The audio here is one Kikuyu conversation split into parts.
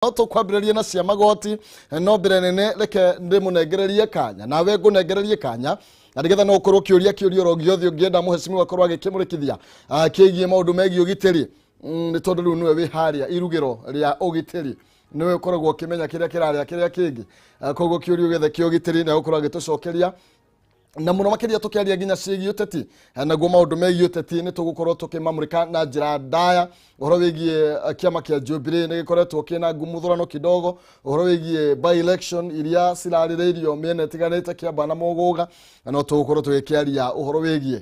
No tũkwambĩrĩria na cia magoti, no mbere nene reke ndĩmũnengererie kanya, nawe ngũnengererie kanya na nĩgetha no ũkorwo ũkĩũria kĩũria oro gĩothe ũngĩenda mũhecimiwa akorwo agĩkĩmũrĩkithia kĩgiĩ maũndũ megiĩ ũgitĩri. Nĩ tondũ rĩu nĩwe wĩ harĩa irugĩro rĩa ũgitĩri, nĩwe ũkoragwo ũkĩmenya kĩrĩa kĩrarĩa kĩrĩa kĩngĩ. Koguo kĩũria gĩothe kĩa ũgitĩri nĩ egũkorwo agĩtũcokeria, na mũno makĩria tũkĩaria nginya ciĩgiĩ ũteti. Naguo maũndũ megiĩ ũteti nĩ tũgũkorwo tũkĩmamũrĩka na njĩra ndaya. Ũhoro wĩgiĩ kĩama kĩa Jubilee nĩ gĩkoretwo kĩna ngumuthũrano kidogo, ũhoro wĩgiĩ by election iria cirarĩrĩirio mĩena ĩtiganĩte, Kĩamba na Mũgũga, na no tũgũkorwo tũgĩkĩaria ũhoro wĩgiĩ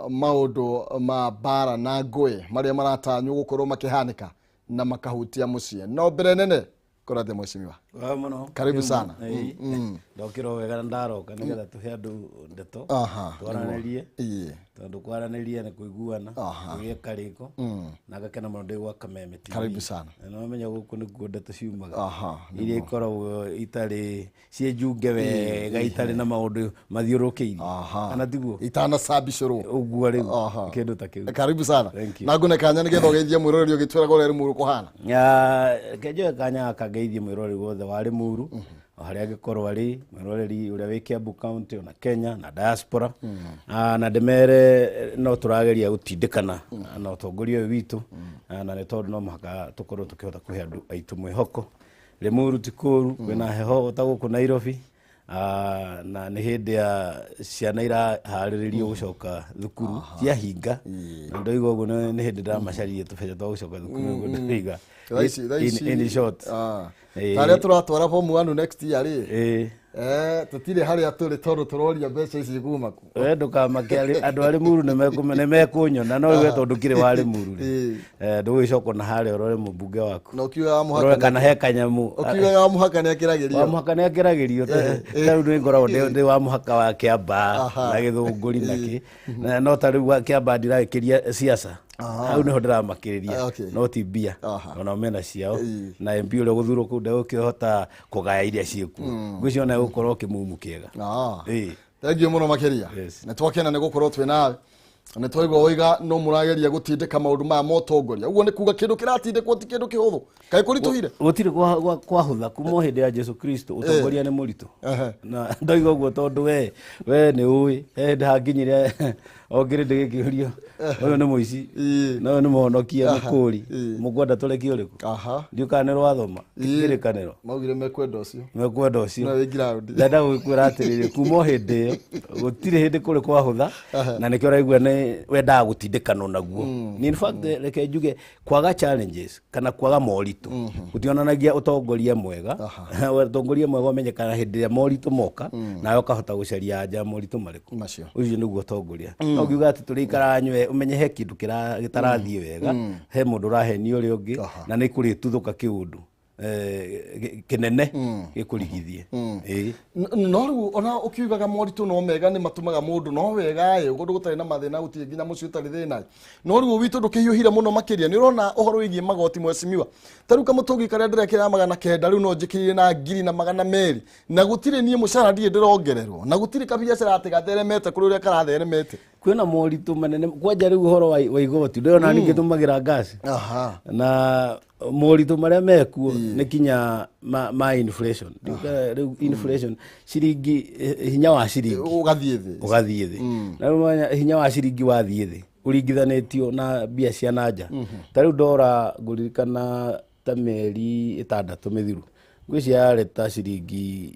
maũndũ ma mbara na ngũĩ marĩa maratanywo gũkorwo makĩhanĩka na makahutia mũciĩ. No mbere nene, kũrathĩ mheshimiwa. Wega mũno. Karibu sana. Ĩĩ. Ndokĩra o wega na ndaroka nĩgetha tũhe andũ ndeto, twaranĩrie, tondũ kwaranĩria nĩ kũiguana, kũgĩe karĩko, na ngakena mũno ndĩ gwa Kameme TV. Karibu sana. Na nĩwamenya gũkũ nĩkuo ndeto ciumaga, iria ikoragwo itarĩ ciĩ njunge wega, itarĩ na maũndũ mathiũrũrũkĩirie, kana tiguo? Itanacabicũrwo. Ũguo rĩu. Kĩndũ ta kĩu. Karibu sana. Thank you. Na ngune kanya nĩgetha ũgeithie mwĩroreri ũgĩtwĩraga ũrĩa Rĩmuru kũhana. Reke njoe kanya gaka ngeithie mwĩroreri wothe wa Rĩmuru o harĩa angĩkorwo arĩ, mwĩroreri ũrĩa wĩ Kiambu County, ona Kenya na diaspora. Na ndĩmere no tũrageria gũtindĩkana na ũtongoria ũyũ witũ. Na nĩ tondũ no mũhaka tũkorwo tũkĩhota kũhe andũ aitũ mwĩhoko. Rĩmuru ti kũru, kwĩna heho ta gũkũ Nairobi. Na nĩ hĩndĩ ya ciana iraharĩrĩrio gũcoka thukuru ciahinga, na ndoiga ũguo nĩ hĩndĩ ndĩramacaririe tũbeca twa gũcoka thukuru, nĩguo ndĩroiga. Thaa ici thaa ici In short. Tarĩa tũratwara form 1 next year rĩ, tũtirĩ harĩa tũrĩ tondũ tũroria mbeca ici kuma kũ? We ndũkamake, andũ a Rĩmuru nĩmekũnyona, no we tondũ kĩrĩ wa Rĩmuru rĩ, ndũgũgĩcoka na harĩa ũrore mũmbunge waku, na ũkiugaga ũrore mũhaka kana he kanyamũ. Ũkiugaga wa mũhaka nĩ akĩragĩrio. Wa mũhaka nĩ akĩragĩrio. Ta rĩu nĩ ngoragwo ndĩ wa mũhaka wa Kĩambaa na Gĩthũngũri na kĩ. No ta rĩu wa Kĩambaa ndiragĩkĩria siasa, hau nĩho ndĩramakĩrĩria. No ti mbia. Onao mena ciao, na MP ũrĩa ũgũthurwo kũu ndegũkĩhota kũgaya iria ciĩkuo, ngwĩciria ona egũkorwo kĩmumu kĩega. Thank you mũno makĩria. Nĩ twakena nĩ gũkorwo twĩ nawe. Nĩ twaigua woiga no mũrageria gũtindĩka maũndũ maya ma ũtongoria. Ũguo nĩ kuga kĩndũ kĩratindĩkwo ti kĩndũ kĩhũthũ, kaĩ kũritũhire? Gũtirĩ kwahũtha kuma o hĩndĩ ya Jesu Kristo. Ũtongoria nĩ mũritũ, na ndoiga ũguo tondũ we nĩ ũĩ he hĩndĩ hanginyire o ngĩrĩ ndĩgĩkĩũrio, ũyũ nĩ mũici na ũyũ nĩ mũhonokia, mũkũri, mũkwenda tũrekie ũrĩkũ? Ndiũ kana nĩ rwathoma kĩrĩkanĩro. Maugire mekwenda ũcio. Mekwenda ũcio. No wĩ ground. Ndenda gũgĩkwĩra atĩrĩrĩ, kuma o hĩndĩ ĩyo gũtirĩ hĩndĩ kũrĩ kwahũtha, na nĩkĩo ũraigua nĩ wendaga gũtindĩkanwo naguo. In fact, reke njuge kwaga challenges kana kwaga moritũ gũtionanagia ũtongoria mwega. Ũtongoria mwega ũmenyekaga hĩndĩ ĩrĩa moritũ moka, nawe ũkahota gũcaria anja moritũ marĩkũ. Macio. Ũcio nĩguo ũtongoria. No ngiuga atĩ tũrĩikaraga nywe, ũmenye he kĩndũ gĩtarathiĩ wega, he mũndũ ũrahenio ũrĩa ũngĩ, na nĩ kũrĩtuthũka kĩũndũ kĩnene gĩkũrigithie. Ĩĩ. No rĩu ona ũkiugaga moritũ no mega, nĩ matũmaga mũndũ no wega ĩ, kũndũ gũtarĩ na mathĩna gũtirĩ nginya mũciĩ ũtarĩ thĩna. No rĩu witũ ndũkĩhiũhire mũno makĩria. Nĩ ũrona ũhoro wĩgiĩ magoti, mheshimiwa, ta rĩu kamũtũngi karĩa ndĩrekĩra 900 rĩu no njĩkĩrire na 1200, na gũtirĩ niĩ mũcara ndirĩ ndĩrongererwo, na gũtirĩ kabiacara atĩ gatheremete kũrĩ ũrĩa karatheremete. Kwĩna moritũ manene kwanja rĩu ũhoro wa igoti ndĩrona ningĩ tũmagĩra ngasi, na moritũ marĩa mekuo nĩ kinya ma inflation. Rĩu inflation, ciringi, hinya wa ciringi ũgathiĩ thĩ. Ũgathiĩ thĩ. Na rĩu mwanya hinya wa ciringi wathiĩ thĩ ũringithanĩtio na mbia cia nanja, ta rĩu ndora ngũririkana ta mĩeri 6 mĩthiru ngwĩciria yarĩ ta ciringi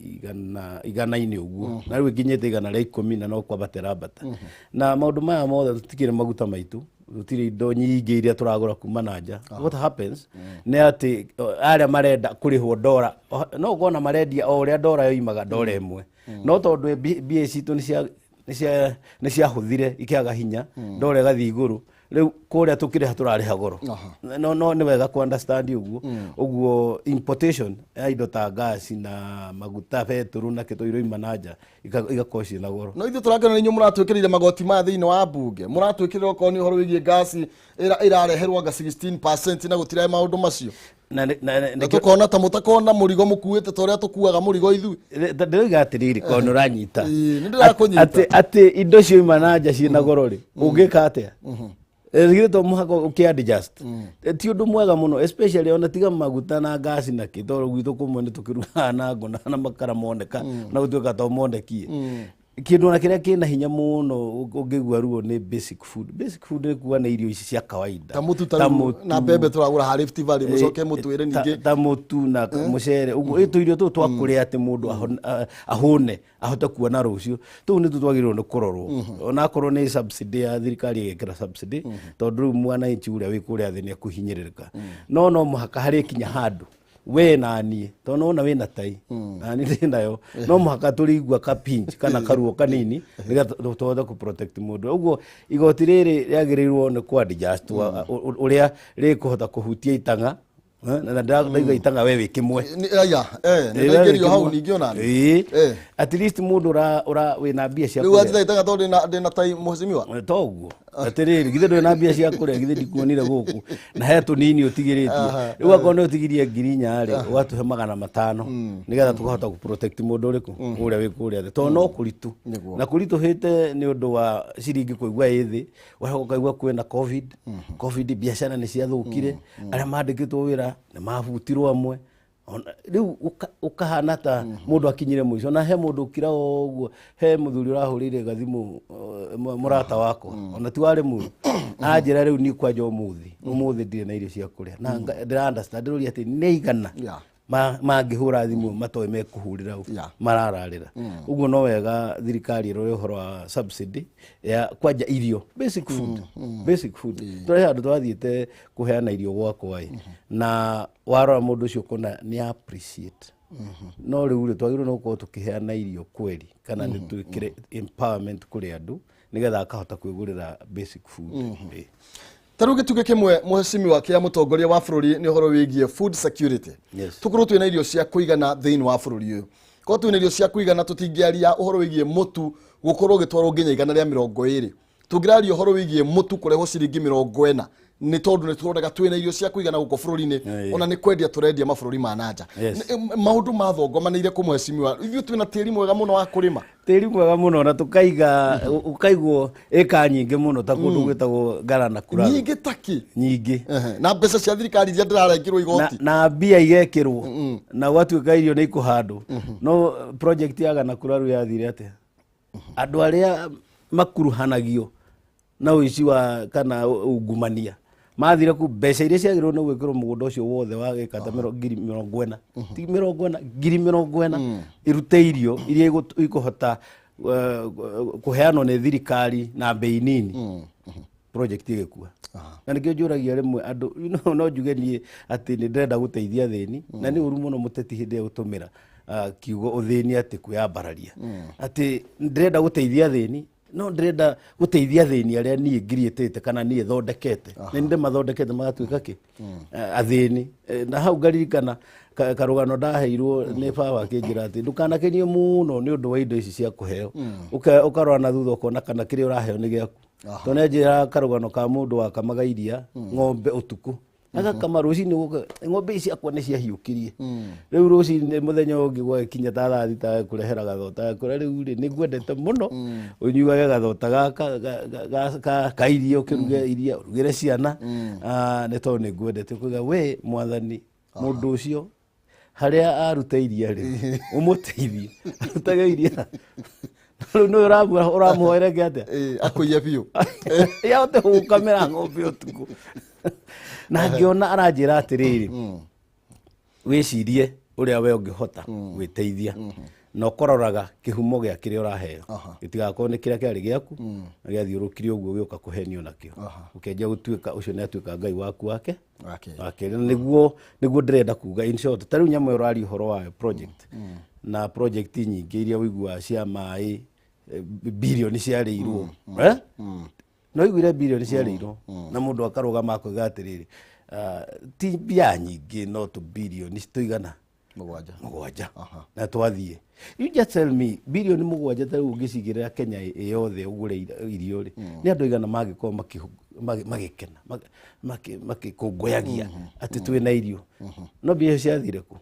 igana-inĩ ũguo, na rĩu ĩkinyĩte 110, na no kwambata ĩrambata. Na maũndũ maya mothe, tũtikĩrĩ maguta maitũ, gũtirĩ indo nyingĩ iria tũragũra kuma na nja. What happens nĩ atĩ arĩa marenda kũrĩhwo ndora no ũkona marendia o ũrĩa ndora yoimaga ndora ĩmwe, no tondũ mbia citũ nĩ ciahũthire ikĩaga hinya, ndora ĩgathiĩ igũrũ. Rĩu kũrĩa tũkĩrĩha tũrarĩha goro. No nĩ wega ku understand ũguo. Ũguo importation ya indo ta ngasi na maguta, betũrũ na kĩtũ iroima na nja igakorwo ciĩna goro. No ithuĩ tũrakena nĩ inyuĩ mũratwĩkĩrĩire magoti maya thĩinĩ wa mbunge, mũratwĩkĩrĩra okorwo nĩ ũhoro wĩgiĩ ngasi ĩrareherwo anga 16% na gũtirĩ maũndũ macio. Na tũkona ta mũtakona mũrigo mũkuĩte ta ũrĩa tũkuaga mũrigo ithuĩ. Ndĩroiga atĩrĩrĩ, korwo nĩ ũranyita. Ĩĩ, nĩ ndĩrakũnyita. Atĩ indo cioima na nja ciĩna goro rĩ, ũngĩka atĩa? Githĩ to mũhaka ũkĩ adjust? Ti ũndũ mwega mũno, especially ona tiga maguta na ngasi na kĩ, tondũ gwitũ kũmwe nĩ tũkĩrugaga na ngũ na makara moneka na gũtuĩka to monekie. Kĩndũ ona kĩrĩa kĩna hinya mũno ũngĩigua ruo nĩ basic food. Basic food nĩ kuga nĩ irio ici cia kawaida. Ta mũtu, ta Ta rĩu mũtu. Na mbembe tũragũra harĩ Rift Valley, mũcoke mũtwĩre ningĩ. Ta mũtu na mũcere ũguo, tũirio tũu twa kũrĩa atĩ mũndũ ahũne ahote kuona rũciũ, tũu nĩtuo twagĩrĩirwo nĩ kũrorwo, onakorwo nĩ subsidy ya thirikari ĩgekĩra subsidy, tondũ rĩu mwananchi ũrĩa wĩ kũrĩa thĩ nĩ ekũhinyĩrĩrĩka. No mũhaka harĩ kinya handũ we na niĩ, tondũ nona wĩna tai na niĩ ndĩ nayo, no mũhaka tũrĩigua ka pinch kana karuo kanini nĩgetha tũhote kũ protect mũndũ. Ũguo igoti rĩrĩ rĩagĩrĩirwo nĩ kũ adjust ũrĩa rĩkũhota kũhutia itang'a. Na ndaigua itang'a we wĩ kĩmwe. Aya, nĩ ndaingĩrio hau ningĩ ona niĩ. Ĩĩ. Eh. At least mũndũ ũra wĩna mbia cia Rĩu kũrĩa. wanjĩta itang'a tondũ ndĩna tai, mheshimiwa. Toguo atĩrĩrĩ, githĩ ndũrĩ na mbia cia kũrĩa? Githĩ ndikuonire gũkũ na he tũnini ũtigĩrĩtie? Rĩu akorwo nĩ ũtigirie 4,000 rĩ, ũgatũhe 500 nĩgetha tũkahota gũ protect mũndũ ũrĩkũ ũrĩa wĩ kũrĩa thĩ, tondũ no kũritũ. Nĩguo. Na kũritũhĩte nĩ ũndũ wa ciringi kũigua ĩ thĩ, ũgacoka ũkaigua kwĩna COVID. COVID biacara nĩ ciathũkire, arĩa mandĩkĩtwo wĩra nĩ mabutirwo amwe. Rĩu ũkahana ta mũndũ akinyire mũico. Na he mũndũ ũkira ũguo, he mũthuri ũrahũrĩire gathimũ, mũrata wakwa, ona ti warĩ mũru, anjĩra rĩu niĩ kwanja ũmũthĩ ũmũthĩ ndirĩ na irio cia kũrĩa, na ndĩra understand, ndĩroria atĩ nĩ igana mangĩhũra thimũ matoĩ mekũhũrĩra ũ. Marararĩra ũguo. No wega thirikari ĩrore ũhoro wa subsidy ya kwanja irio, basic food, basic food. Tũrĩ handũ twathiĩte kũheana irio gwakwa ĩ, na warora mũndũ ũcio ũkona nĩ appreciate. No rĩu rĩ, twagĩrĩirwo nĩ gũkorwo tũkĩheana irio kweri kana nĩ twĩkĩre empowerment kũrĩ andũ nĩgetha akahota kwĩgũrĩra basic food. Ĩ. Ta rĩu gĩtugĩ kĩmwe, mheshimiwa, kĩa mũtongoria wa bũrũri nĩ ũhoro wĩgiĩ food security. Tũkorwo twĩna irio cia kũigana thĩinĩ wa bũrũri ũyũ. Korwo twĩna irio cia kũigana, tũtingĩaria ũhoro wĩgiĩ mũtu gũkorwo ũgĩtwarwo nginya 120. Tũngĩraria ũhoro wĩgiĩ mũtu kũrehwo ciringi 40 nĩ tondũ nĩ tũronaga twĩna irio cia kũigana gũkũ bũrũri-inĩ. Ona nĩ kwendia tũrendia mabũrũri ma nanja. Maũndũ mathongomanĩire kũ, mheshimiwa? Ithuĩ twĩna tĩri mwega mũno wa kũrĩma. Tĩri mwega mũno, na tũkaiga ũkaigwo ĩka nyingĩ mũno ta kũndũ gwĩtagwo Ngarana Kuraru. Nyingĩ taki. Nyingĩ. Ehe. Na mbeca cia thirikari iria ndĩrarengirwo igoti. Na mbia igekĩrwo na gwatuĩka irio nĩ ikũhandwo. No project ya Gana Kuraru yathire atĩa? Andũ arĩa makuruhanagio na ũici wa kana ungumania mathire ku mbeca iria ciagĩrĩirwo nĩ gwĩkĩrwo mũgũnda ũcio wothe wa gĩka ta 40,000, ti 40, 40,000 irute irio iria ikũhota kũheanwo nĩ thirikari na mbei nini, project ĩgĩkua. Na nĩkĩo njũragia rĩmwe andũ, no njuge niĩ atĩ nĩ ndĩrenda gũteithia athĩni, na nĩ ũru mũno mũteti hĩndĩ ĩrĩa gũtũmĩra kiugo ũthĩni atĩ kwĩyambararia atĩ ndĩrenda gũteithia athĩni. No ndĩrenda gũteithia athĩni arĩa niĩ ngiriĩtĩte kana niĩ thondekete, nĩ ndĩmathondekete magatuĩka kĩ athĩni. Na hau ngaririkana karũgano ndaheirwo nĩ baba akĩnjĩra atĩ ndũkanakenio mũno nĩ ũndũ wa indo ici cia kũheo. Ũkarora na thutha ũkona kana kĩrĩa ũraheo nĩ gĩaku, tondũ nĩ karũgano ka mũndũ wakamaga iria ng'ombe ũtukũ, agakama rũcinĩ gũka ng'ombe ici ciakwa nĩ ciahiũkirie. Rĩu rũcinĩ mũthenya ũngĩ gwagĩkinya ta thaa 6, agakũrehera gathota, agakũra rĩu rĩ, nĩ ngwendete mũno ũnyuage gathota gaka ka iria, ũkĩruge iria ũrugĩre ciana. Nĩ tondũ nĩ ngwendete. Ũkauga we mwathani, mũndũ ũcio harĩa aruta iria rĩ, ũmũteithie arutage iria. Rĩu nĩ ũramũhoere atĩa? Akũiye biũ. Yahote gũkamĩra ng'ombe ũtukũ. Na ngĩona aranjĩra atĩrĩrĩ, wĩcirie ũrĩa we ũngĩhota gwĩteithia na ũkororaga kĩhumo gĩa kĩrĩa ũraheo gĩtigakorwo nĩ kĩrĩa kĩarĩ gĩaku na gĩathiũrũkire ũguo gĩũka kũhenio nakĩo, ũkĩanjia gũtuĩka ũcio nĩ atuĩka ngai waku wake. Wake. Na nĩguo ndĩrenda kuga in short, ta rĩu nyamũ ĩyo ũraria ũhoro wayo, project na project nyingĩ iria ũiguaga cia maĩ, birioni ciarĩirwo. Eh? No iguire birioni ciarĩirwo na mũndũ akarũgama akoiga atĩrĩrĩ, ti mbia nyingĩ, no tũ birioni tũigana 7. 7 na twathiĩ. You just tell me, birioni 7 ta rĩu ũngĩcigĩrĩra Kenya ĩ yothe ũgũre irio rĩ, nĩ andũ aigana mangĩkorwo magĩkena makĩkũngũyagia atĩ twĩna irio? No mbia icio ciathire kũ?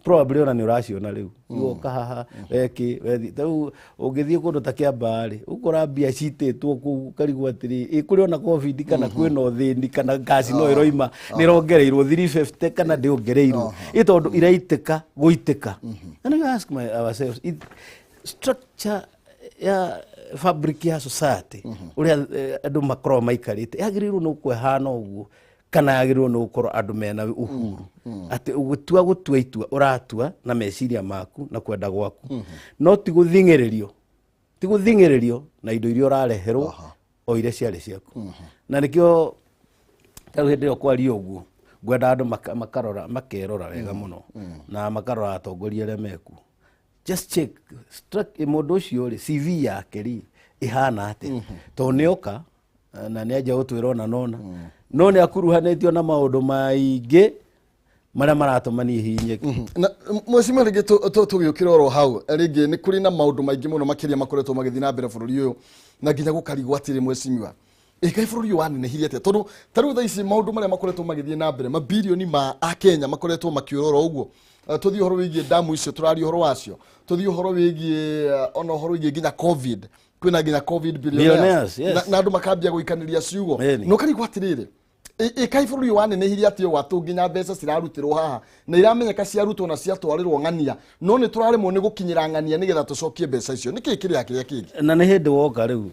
Probably ona nĩ ũraciona rĩu igoka haha weki wethi. Rĩu ũngĩthiĩ kũndũ ta Kĩambaa rĩ, ũkora mbia citĩtwo kũu, ũkarigwo atĩrĩ, ĩ kũrĩ ona COVID kana kwĩna ũthĩni kana ngasi no ĩroima nĩ ĩrongereirwo 350 kana ndĩongereirwo, ĩ tondũ iraitĩka gũitĩka. And we ask ourselves, structure ya fabric ya society ũrĩa andũ makoragwo maikarĩte yagĩrĩirwo nĩ gũkorwo ĩhana ũguo, kana yagĩrĩirwo nĩ gũkorwo andũ mena uhuru atĩ ũgĩtua gũtua itua ũratua na meciria maku na kwenda gwaku, no ti gũthing'ĩrĩrio, ti gũthing'ĩrĩrio na indo iria ũrareherwo o iria ciarĩ ciaku. Na nĩkĩo rĩu hĩndĩ ĩyo kwaria ũguo ngwenda andũ makarora, makerora wega mũno na makarora atongoria arĩa mekuo. Just check mũndũ ũcio rĩ, CV yake rĩ ĩhana atĩa, tondũ nĩoka na nĩanjia gũtwĩra ona nona no nĩ akuruhanĩtio na maũndũ maingĩ marĩa maratũma niĩ hihinyĩke. Na mwecima rĩngĩ tũgĩũkĩra oro hau rĩngĩ, nĩ kũrĩ na maũndũ maingĩ mũno makĩria makoretwo magĩthiĩ na mbere bũrũri ũyũ, na nginya gũkarigwo atĩrĩ, mwecimiwa, ĩkai bũrũri ũyũ wanenehirie atĩa? Tondũ ta rĩu thaa ici maũndũ marĩa makoretwo magĩthiĩ na mbere, mabirioni ma akenya makoretwo makĩũra oro ũguo. Tũthiĩ ũhoro wĩgiĩ ndamu icio tũraria ũhoro wacio, tũthiĩ ũhoro wĩgiĩ ona ũhoro wĩgiĩ nginya COVID, kwĩna nginya COVID billionaires. Billionaires, yes. Na andũ makambia gũikanĩria ciugo. Ĩni. Na ũkarigwo atĩrĩrĩ, ĩkai bũrũri ũyũ wanenehirie atĩ ũũ atũ nginya mbeca cirarutĩrwo haha na iramenyeka ciarutwo na ciatwarĩrwo ng'ania, no nĩ tũraremwo nĩ gũkinyĩra ng'ania nĩgetha tũcokie mbeca icio? Nĩkĩ kĩrĩa kĩrĩa kĩngĩ? Na nĩ hĩndĩ woka rĩu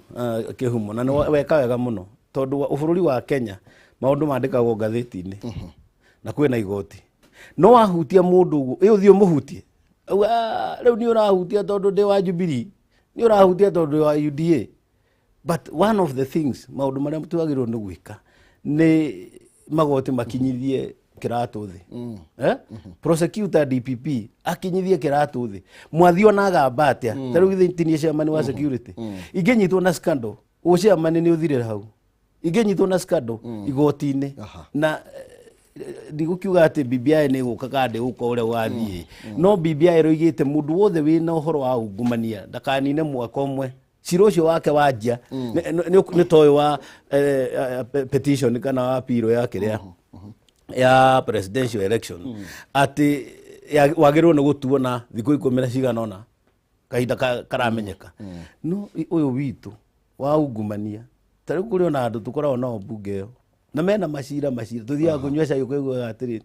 kĩhumo na nĩ weka wega mũno, tondũ bũrũri wa Kenya maũndũ mandĩkagwo ngathĩti-inĩ na kwĩna igoti, no wahutia mũndũ ũguo ĩ ũthiĩ ũmũhutie. Auga, "Ah, rĩu nĩ ũrahutia tondũ ndĩ wa Jubilee, nĩ ũrahutia tondũ ndĩ wa UDA." But one of the things, maũndũ marĩa twagĩrĩirwo nĩ gwĩka nĩ magoti makinyithie kĩratũ thĩ, eh? Prosecutor, DPP akinyithie kĩratũ thĩ. Mwathi ona agamba atĩa? Ta rĩu githĩ tinie chairman wa security ingĩnyitwo na scandal, ũ chairman nĩ ũthirĩra hau. Ingĩnyitwo na scandal igoti-inĩ, na ndigũkiuga atĩ BBI nĩ ĩgũka kana ndĩgũka ũrĩa gwathiĩ, no BBI ĩroigĩte mũndũ wothe wĩna ũhoro wa ungumania ndakanine mwaka ũmwe cira ũcio wake wanjia nĩ ta ũyũ wa petition kana wa appeal ya kĩrĩa ya presidential election, atĩ wagĩrĩirwo nĩ gũtuo na thikũ 10 na cigana ũna kahinda karamenyeka. No ũyũ witũ wa ungumania, ta rĩu kũrĩ ona andũ tũkoragwo nao mbunge ĩyo na mena macira, macira tũthiaga kũnyua cai, ũkaiguaga atĩrĩ,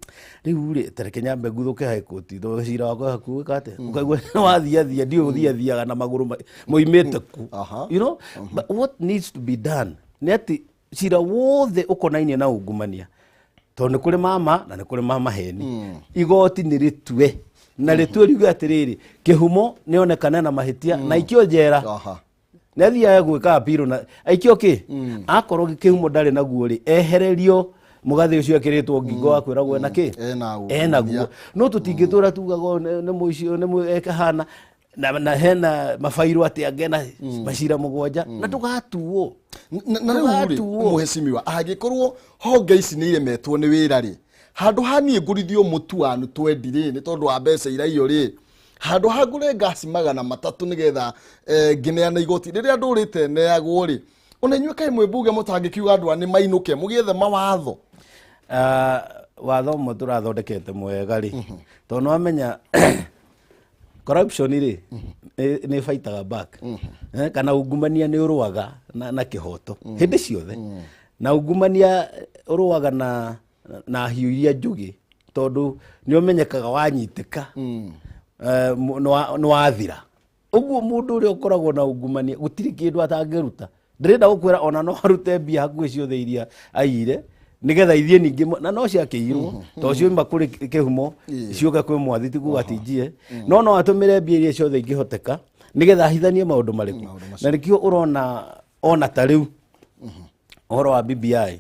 rĩu rĩ, tareke nyambe nguthũke high court tondũ cira wakwa hakuhĩ gwĩka atĩa, ũkaigua wathiathia, ndiũĩ gũthiathiaga na magũrũ moimĩte ku. But what needs to be done nĩ atĩ cira wothe ũkonainie na ungumania, tondũ nĩ kũrĩ mama na nĩ kũrĩ mamaheni, igoti nĩ rĩtue na rĩtue riuge atĩrĩrĩ, kĩhumo nĩonekane na mahĩtia na aikio njera. Nĩ athiaga gwĩka apiro na aikio kĩ, akorwo kĩhumo ndarĩ naguo rĩ, ehererio mũgathĩ ũcio ekĩrĩtwo ngingo wa kwĩragwo ena kĩ. Ena ena guo. No tũtingĩtũra tugaga ũyũ nĩ mũici, ũyũ nĩ ekahana na hena mabairũ atĩ angena macira 7 na tũgatuo. Na rĩu rĩ, Tũgatuo. mũhecimiwa, angĩkorwo honge ici nĩ iremetwo nĩ wĩra rĩ, handũ ha niĩ ngũrithio mũtu wa twendi rĩ, nĩ tondũ wa mbeca iraiyo rĩ, handũ ha ngũre ngasi 300 nĩgetha ngĩneana igoti rĩrĩa ndũrĩte neagwo rĩ, ona inyuĩ kaĩ mwĩ mbunge mũtangĩkiuga andũ aya nĩ mainũke mũgĩethe mawatho? Ah, watho ũmwe tũrathondekete mwega rĩ, tondũ nĩwamenya corruption rĩ nĩ baitaga back. Kana ungumania nĩ ũrũaga na kĩhoto hĩndĩ ciothe, na ungumania ũrũaga na hiũ iria njũgĩ, tondũ nĩ ũmenyekaga wanyitĩka nĩ wathira ũguo. Mũndũ ũrĩa ũkoragwo na ungumania gũtirĩ kĩndũ atangĩruta. Ndĩrenda gũkwĩra ona no arute mbia hakuhĩ ciothe iria aiyire nĩgetha ithiĩ ningĩ na no ciakĩirwo tondũ cioima kũrĩ kĩhumo ciũke kwĩ mwathi, ti kuga atĩ njie, no atũmĩre mbia iria ciothe ingĩhoteka nĩgetha ahithanie maũndũ marĩkũ. Na nĩkĩo ũrona ona ta rĩu ũhoro wa BBI,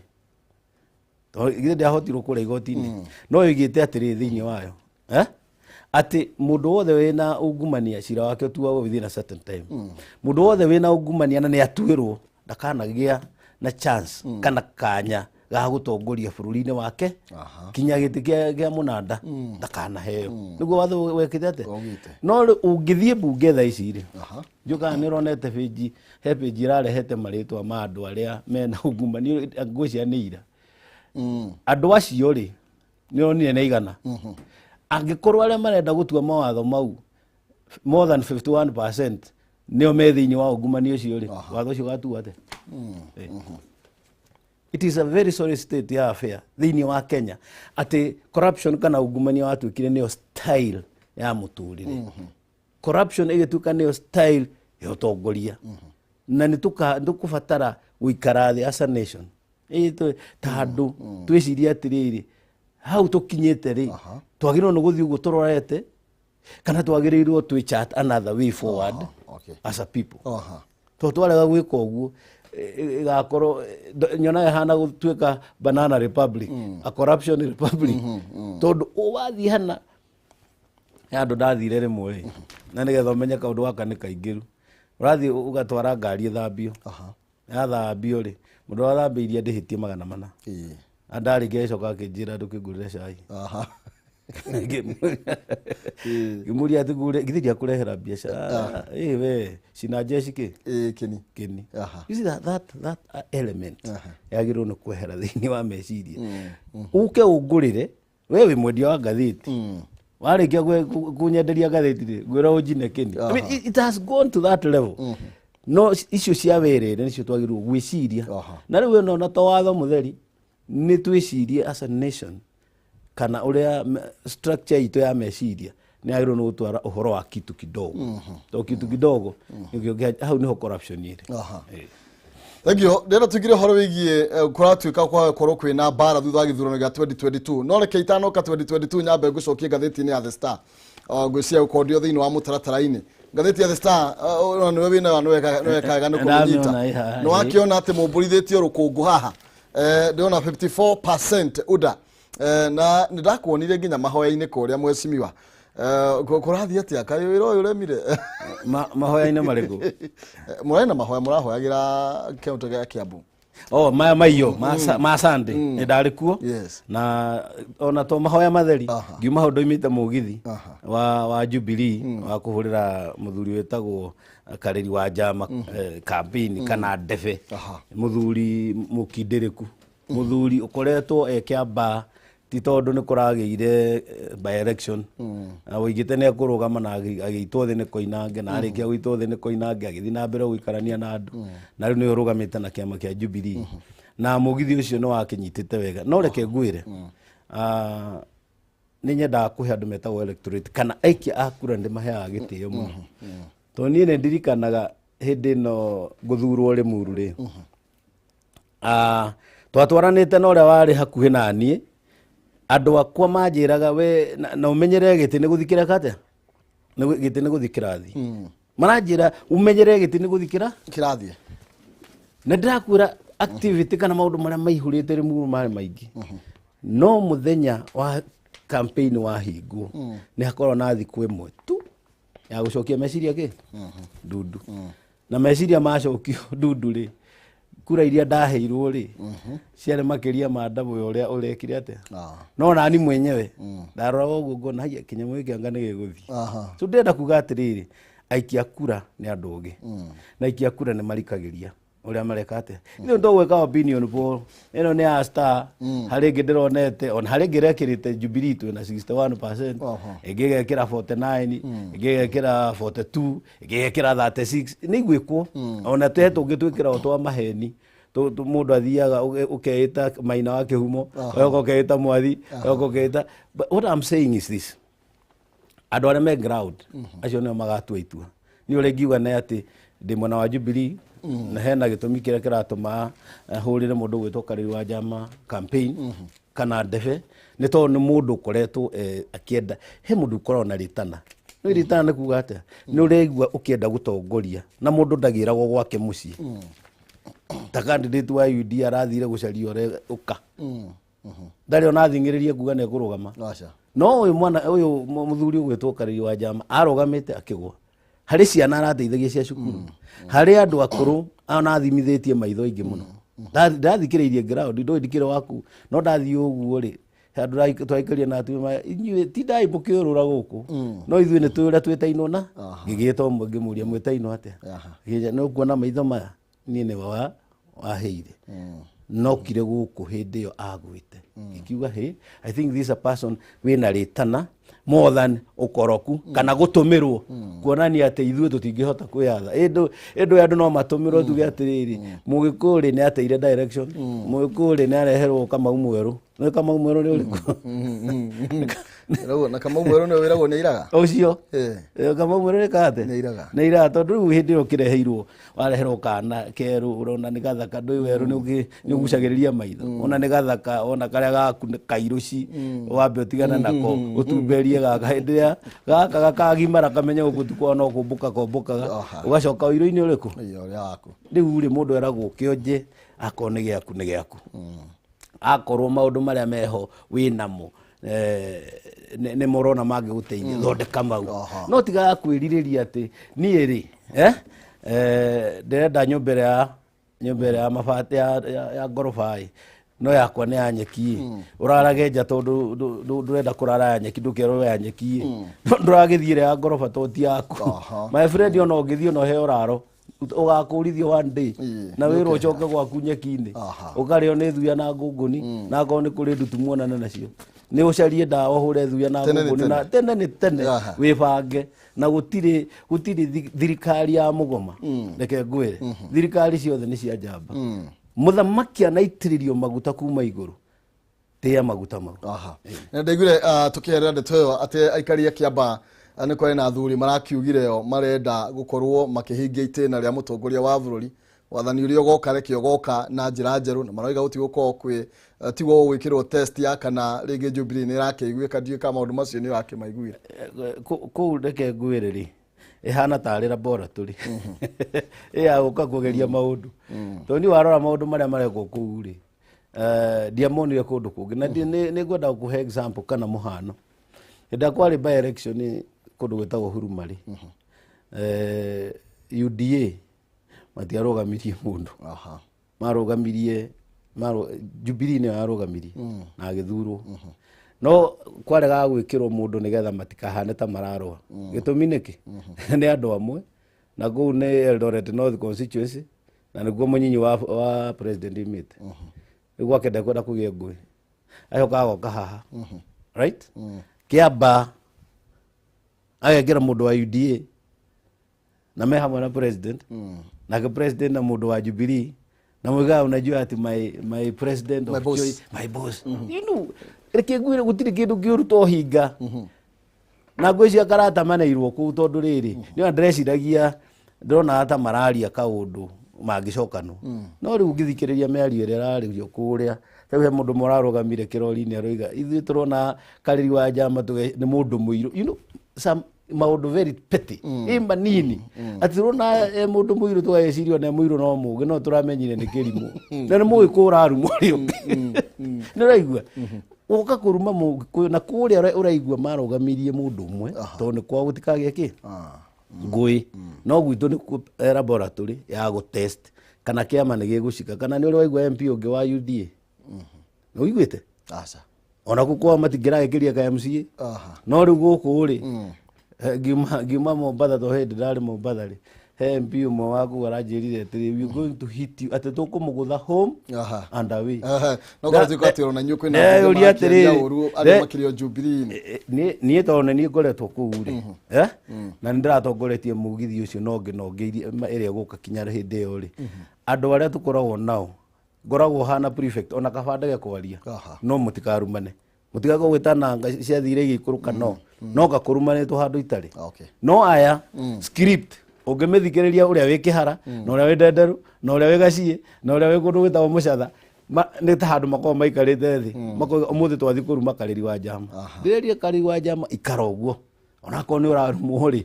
tondũ githĩ ndĩahotirwo kũrĩa igoti-inĩ, no ĩgĩte atĩrĩ thĩinĩ wayo, eh? Atĩ mũndũ wothe wĩna ungumania cira wake ũtuagwo within a certain time. Mũndũ wothe wĩna ungumania na nĩ atuĩrwo ndakanagĩa na chance kana kanya ga gũtongoria bũrũri-inĩ wake, kinya gĩtĩ kĩa mũnanda ndakanaheo. Nĩguo watho wekĩte atĩa. Augĩte. No rĩu ũngĩthiĩ mbunge thaa ici rĩ, njũkaga nĩ ũronete page, he page ĩrarehete marĩtwa ma andũ arĩa mena ungumania, ngwĩciria nĩ ira. Andũ acio rĩ, nĩ onire nĩ aigana. Angĩkorwo arĩa marenda gũtua mawatho mau more than 51% nĩo me thĩinĩ wa ungumania ũcio rĩ, watho ũcio ũgatuo atĩa? It is a very sorry state ya affair thĩinĩ wa Kenya atĩ corruption kana ungumania watuĩkire nĩyo style ya mũtũrĩre. Corruption ĩgĩtuĩka nĩyo style ya ũtongoria. Na nĩ tũkũbatara gũikara thĩ as a nation, ta andũ twĩcirie atĩrĩrĩ, hau tũkinyĩte rĩ, twagĩrĩirwo nĩ gũthiĩ ũguo tũrorete kana twagĩrĩirwo twĩ chart another way forward as a people? Tondũ twarega gwĩka ũguo, ĩgakorwo nyonaga ĩhana gũtuĩka banana republic, a corruption republic, tondũ wathiĩ hana he andũ ndathire rĩmwe rĩ, na nĩgetha ũmenye kaũndũ gaka nĩ kaingĩru, ũrathiĩ ũgatwara ngari ĩthambio. Yathambio rĩ, mũndũ ũrathambĩirie ndĩhĩtie 400. Na ndarĩkia agĩcoka akĩnjĩra, "Ndũkĩngũrĩre cai." Ngĩmũria atĩ ngũre githĩ ndiakũrehera biacara ĩ we cina jeshi kĩ? Ĩĩ, kĩni. Kĩni. You see that element yagĩrĩirwo nĩ kwehera thĩinĩ wa meciria. Ũke ũngũrĩre, we wĩ mwendia wa ngathĩti, warĩkia kũnyenderia ngathĩti rĩ, ngwĩra ũnjine kĩni. I mean, it has gone to that level. No icio cia werere nĩcio twagĩrĩirwo gwĩciria. Na rĩu ĩno na to watho mũtheri, nĩ twĩcirie as a nation kana ũrĩa structure itũ ya meciria nĩ yagĩrĩirwo nĩ gũtwara ũhoro wa kitu kidogo, to kitu kidogo nĩkĩo hau nĩho corruption ĩrĩ. Thank you. Ndĩrenda tuingire ũhoro wĩgiĩ kũratuĩka kwakorwo kwĩna mbara thutha wa gĩthurano gĩa 2022, no reke itanoka 2022 nyambe ngũcokie ngathĩti-inĩ ya The Star. Ngwĩciria gũkondio thĩinĩ wa mũtaratara-inĩ ngathĩti ya The Star, ona nĩwe wĩnayo, nĩwekaga nĩ kũmĩnyita. Ndamĩona ĩ haha, Nĩ wakĩona atĩ mũmbũrithĩtio rũkũngũ haha. Ndĩrona 54% UDA. Na nĩ ndakuonire nginya mahoya-inĩ kũrĩa, mheshimiwa. Kũrathiĩ atĩa? Kaĩ wĩra ũyũ ũremire? Mahoya-inĩ marĩkũ? Mũrarĩ na mahoya mũrahoyagĩra kĩaũntĩ gĩa Kiambu. Oh, maya maiyo ma Sunday nĩ ndarĩ kuo. Na ona to mahoya matheri, ngiuma hau ndoimĩte mũgithi wa Jubilee wa kũhũrĩra mũthuri wĩtagwo Karĩri wa Njama campaign kana ndebe. Mũthuri mũkindĩrĩku, mũthuri ũkoretwo e kĩamba, ti tondũ nĩ kũragĩire by election na woigĩte nĩ ekũrũgama na agĩitwo thĩ nĩ Koinange, na arĩkia gũitwo thĩ nĩ Koinange agĩthiĩ na mbere gũikarania na andũ, na rĩu nĩwe ũrũgamĩte na kĩama kĩa Jubilee, na mũgithi ũcio nĩ wakĩnyitĩte wega. No reke ngwĩre, nĩ nyendaga kũhe andũ metagwo electorate kana aikia a kura, nĩ maheaga gĩtĩo mũno, tondũ niĩ nĩ ndirikanaga hĩndĩ ĩno ngũthurwo Rĩmuru rĩ, twatwaranĩte na ũrĩa warĩ hakuhĩ na niĩ, andũ akwa manjĩraga, "We na ũmenyerere gĩtĩ nĩ gũthikĩra atĩa? Gĩtĩ nĩ gũthiĩ kĩrathi." Maranjĩra, "Ũmenyerere gĩtĩ nĩ gũthikĩra kĩrathiĩ." Na ndĩrakwĩra activity kana maũndũ marĩa maihũrĩte Rĩmuru marĩ maingĩ, no mũthenya wa campaign wahingwo nĩ hakorwo na thikũ ĩmwe tu ya gũcokia meciria kĩ ndundu, na meciria macokio ndundu rĩ, kura iria ndaheirwo rĩ ciarĩ makĩria ma ndabo ya ũrĩa ũrekire atĩa. No nani mwenyewe ndaroraga ũguo ngona haiya kĩnyamũ gĩkĩ anga nĩ gĩgũthiĩ. So ndĩrenda kuga atĩrĩrĩ, aikia kura nĩ andũ ogĩ, na aikia kura nĩ marikagĩria ũrĩa mareka atĩa. Ithuĩ nĩ tũgwĩka opinion poll ĩno nĩ ya Star, harĩ ĩngĩ ndĩronete, ona harĩ ĩngĩ ĩrekĩrĩte Jubilee twĩna 61%, ĩngĩ ĩgekĩra 49, ĩngĩ ĩgekĩra 42, ĩngĩ ĩgekĩra 36. Nĩ igwĩkwo, ona twe tũngĩ twĩkĩra o twa maheni. Mũndũ athiaga ũkeĩta Maina wa Kĩhumo, ũgoka ũkeĩta Mwathi, ũgoka ũkeĩta. But what I'm saying is this: andũ arĩa me ground acio nĩo magatua itua. Niĩ ũrĩa ingiuga nĩ atĩ ndĩ mwena wa Jubilee, na hena gĩtũmi kĩrĩa kĩratũma hũrĩre mũndũ gwĩtwo Karĩri wa Njama campaign kana ndebe, nĩ tondũ nĩ mũndũ ũkoretwo akĩenda. He mũndũ ũkoragwo na rĩtana. Nĩ rĩtana nĩ kuga atĩa? Nĩ ũraigua ũkĩenda gũtongoria, na mũndũ ndagĩragwo gwake mũciĩ. Ta candidate wa UD arathire gũcaria ũrĩa ũka ndarĩ ona athing'ĩrĩrie kuga nĩ ekũrũgama. Aca. No ũyũ mwana ũyũ mũthuri ũgwĩtwo Karĩri wa Njama arũgamĩte akĩgwa, harĩ ciana arateithagia cia cukuru, harĩ andũ akũrũ ona athimithĩtie maitho aingĩ mũno. Ndathikĩrĩirie ground, ndũĩ ndikĩrĩ waku, no ndathiĩ ũguo rĩ, handũ twaikaria na atumia maya, "Inyuĩ tindai mũkĩũrũra gũkũ, no ithuĩ nĩ tũĩ ũrĩa twĩtainwo." Na ngĩgĩta ũmwe ngĩmũria, "Mwĩtainwo atĩa?" Akĩnjĩra, "Nĩ ũkuona maitho maya, niĩ nĩwe wa waheire nokire gũkũ hĩndĩ ĩyo agwĩte." Ngĩkiuga, "Hey, I think this is a person wĩna rĩtana." More than ũkoroku kana gũtũmĩrwo kuonania atĩ ithuĩ tũtingĩhota kwĩyatha. Ĩndũ andũ no matũmĩrwo tuge atĩrĩrĩ, Mũgĩkũyũ rĩ nĩ ateire direction, Mũgĩkũyũ rĩ nĩ areherwo Kamau mwerũ. Nĩ Kamau mwerũ nĩ ũrĩkũ? Wĩragwo- na Kamau mwerũ nĩwe wĩragwo nĩ airaga. Ũcio. Kamau mwerũ nĩ kate. Nĩ airaga. Nĩ airaga, tondũ rĩu hĩndĩ ĩyo ũkĩreheirwo, wareherwo kana kerũ, ũrona nĩ gathaka, ndũĩ werũ nĩ ũgucagĩrĩria maitho, ona nĩ gathaka, ona karĩa gaku nĩ kairũci, wambe ũtigane nako, ũtumberie gaka. Hĩndĩ ĩrĩa gaka gakagimara kamenye gũkũ ti kwao no kũmbũka kombũkaga. Ũgacoka ũirũ-inĩ ũrĩkũ? Ĩyo, ũrĩa waku. Rĩu rĩ, mũndũ eragwo kĩonje, akorwo nĩ gĩaku nĩ gĩaku, akorwo maũndũ marĩa meho wĩ namo nĩ mũrona mangĩgũteithia, thondeka mau. No tigaga kwĩrirĩria atĩ niĩ rĩ, ndĩrenda nyũmba ĩrĩa ya mabati ya ngoroba ĩ, no yakwa nĩ ya nyeki ĩ. Ũrarage nja tondũ ndũrenda kũrara ya nyeki, ndũkerwo ya nyeki ĩ. Ndũragĩthiĩ ĩrĩa ya ngoroba tondũ ti yaku. My friend, ona ũngĩthiĩ ona ũheo raro, ũgakũrithio one day na wĩrwo ũcoke gwaku nyeki-inĩ. Ũkarĩo nĩ thuya na ngũngũni, na akorwo nĩ kũrĩ ndutu muonane nacio, nĩ ũcarie ndawa ũhũre thuya na Tene nĩ ngũngũni na tene nĩ tene. Wĩbange na gũtirĩ thirikari ya mũgoma. Reke ngwĩre, thirikari ciothe nĩ cia njamba. Mũthamaki anaitĩrĩrio maguta kuma igũrũ, tĩa maguta mau. Aha. Na ndaiguire tukiherera ndeto ĩyo atĩ aikari a Kiambaa nĩ kwarĩ na athuri marakiugire o marenda gũkorwo makĩhingia itĩna rĩa mũtongoria wa bũrũri, wathani ũrĩa ũgoka reke ũgoka na njĩra njerũ, na maroiga gũtigũkorwo kwĩ tigo gwĩkĩrwo test ya kana rĩngĩ Jubilee nĩ ĩrakĩiguĩka. Ndiũĩ kana maũndũ macio nĩ ũrakĩmaiguire. Kũu reke ngwĩre rĩ, ĩhana tarĩ laboratory ĩ ya gũka kũgeria maũndũ, tondũ niĩ warora maũndũ marĩa marekwo kũu rĩ, ndiamonire kũndũ kũngĩ. Na nĩ ngwenda gũkũhe example kana mũhano. Hĩndĩ ĩrĩa kwarĩ by election kũndũ gwĩtagwo Huruma rĩ, UDA matiarũgamirie mũndũ. Marũgamirie Jubilee nĩyo yarũgamirie na agĩthurwo, no kwaregaga gwĩkĩrwo mũndũ nĩgetha matikahane ta mararũa. Gĩtũmi nĩkĩ? Nĩ andũ amwe na kũu nĩ Eldoret North constituency, na nĩkuo mũnyinyi wa president imĩte. Rĩu gwake ndekwenda kũgĩe ngũĩ, acoka agoka haha, right, Kĩamba, agekĩra mũndũ wa UDA na me hamwe na president, nake president na mũndũ wa Jubilee na mwigaga, unajua ati my president of My boss. choice, my boss, reke ngwĩre, gũtirĩ kĩndũ kĩũru to hinga na ngwĩciria karata maneirwo kũu, tondũ rĩrĩ nĩ ndĩreciragia, ndĩronaga ta mararia kaũndũ mangĩcokanwo, no rĩu ngĩthikĩrĩria mĩario ĩrĩa ĩrarĩrio kũrĩa, rĩu he mũndũ mũrarũgamire kĩrori-inĩ aroiga ithuĩ tũrona Karĩri wa Njama nĩ mũndũ mũirũ, some maũndũ very petty ĩ manini, atĩ tũrona e mũndũ mũirũ, tũgagĩciria ona e mũirũ no mũgĩ, no tũramenyire nĩ kĩrimũ na nĩ mũgĩkũyũ ũrarumwo rĩ, nĩ ũraigua ũka kũruma Mũgĩkũyũ. Na kũrĩa ũraigua marũgamirie mũndũ ũmwe tondũ nĩ kwao gũtikagĩe kĩ ngũĩ, no gwitũ nĩ laboratory ya gũtest kana kĩama nĩ gĩgũcika. Kana nĩ ũrĩ waigua MP ũngĩ wa UDA? Nĩ ũiguĩte? Aca. Ona kũ kwao matingĩragĩkĩria ka MCA. No rĩu gũkũ rĩ, ngiuma Mombatha, to hĩndĩ ndarĩ Mombatha rĩ, he MP ũmwe wa kũu aranjĩrire atĩrĩ, "We going to hit you," atĩ tũkũmũgũtha home and away. No korwo tuĩka atĩ ona inyuĩ kwĩna Ndeyũria ambunge marakĩaria atĩrĩrĩ, ũru arĩa makĩrĩ o Jubilee-inĩ. Niĩ tondũ nĩ niĩ ngoretwo kũu rĩ, na nĩ ndĩratongoretie mũgithi ũcio na ũngĩ ĩrĩa ĩgũka kinya hĩndĩ ĩyo rĩ, andũ arĩa tũkoragwo nao, ngoragwo hana prefect ona kaba ndege kwaria. No mũtikarumane, mũtigakorwo gwĩtana nga ciathire igĩikũrũka, no ngakũrumanĩtwo handũ itarĩ. No aya script ũngĩmĩthikĩrĩria, ũrĩa wĩ Kĩhara na ũrĩa wĩ Ndenderu na ũrĩa wĩ Gaciĩ na ũrĩa wĩ kũndũ gwĩtagwo Mũcatha, nĩ ta handũ makoragwo maikarĩte thĩ makoiga ũmũthĩ twathi kũruma Karĩri wa Njama. Ndĩrerie Karĩri wa Njama ikara ũguo, onakorwo nĩ ũrarumwo rĩ,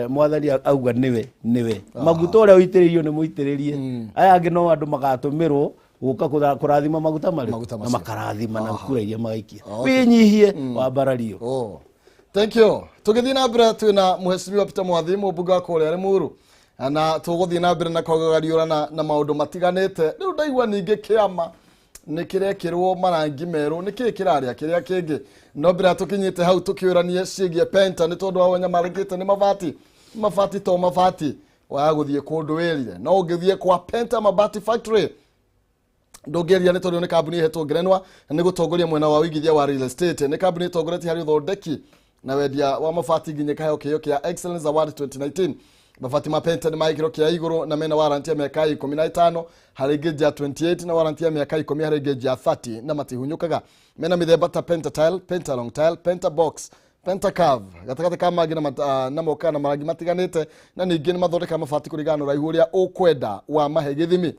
mwathani auga nĩwe nĩwe maguta ũrĩa ũitĩrĩirio nĩ mũitĩrĩrie. Aya angĩ no andũ magatũmĩrwo gũka kũrathima maguta marĩkũ? Maguta na macio. Makarathima na kura iria magaikia. Wĩnyihie, wambarario. Oh. Thank you. Tũgĩthiĩ na mbere, twĩna Mheshimiwa Peter Mwathi, mũmbunge wa kũrĩa Limuru, na tũgũthiĩ na mbere na kũgariũrana na maũndũ matiganĩte. Rĩu ndaigua ningĩ kĩama nĩ kĩrekĩrwo marangi merũ, nĩ kĩĩ kĩrarĩa kĩrĩa kĩngĩ? No mbere ya tũkinyĩte hau, tũkĩũranie ciĩgiĩ penta, nĩ tondũ wa nyamarĩkĩte nĩ mabati, mabati to mabati waya gũthiĩ kũndũ wĩrire, no ũngĩthiĩ kwa Penta Mabati Factory ndũngĩeria, nĩ tondũ nĩ kambuni ĩhetwo ngerenwa nĩ gũtongoria mwena wa ũigithia wa real estate. Nĩ kambuni ĩtongoretie harĩ ũthondeki Na wendia wa mabati nginya ĩkaheo kĩheo kĩa Excellence Award 2019. Mabati ma Penta nĩ ma gĩkĩro kĩa igũrũ na mena warranty ya mĩaka 15 harĩ gauge ya 28 na warranty ya mĩaka 10 harĩ gauge ya 30, na matihunyũkaga. Mena mĩthemba ta Penta tile, Penta long tile, Penta box, Penta curve, gatagatĩ ka mangĩ, na mokaga na marangi matiganĩte. Na ningĩ nĩ mathondekaga mabati kũringana na ũraihu ũrĩa ũkwenda wa mahe gĩthimi.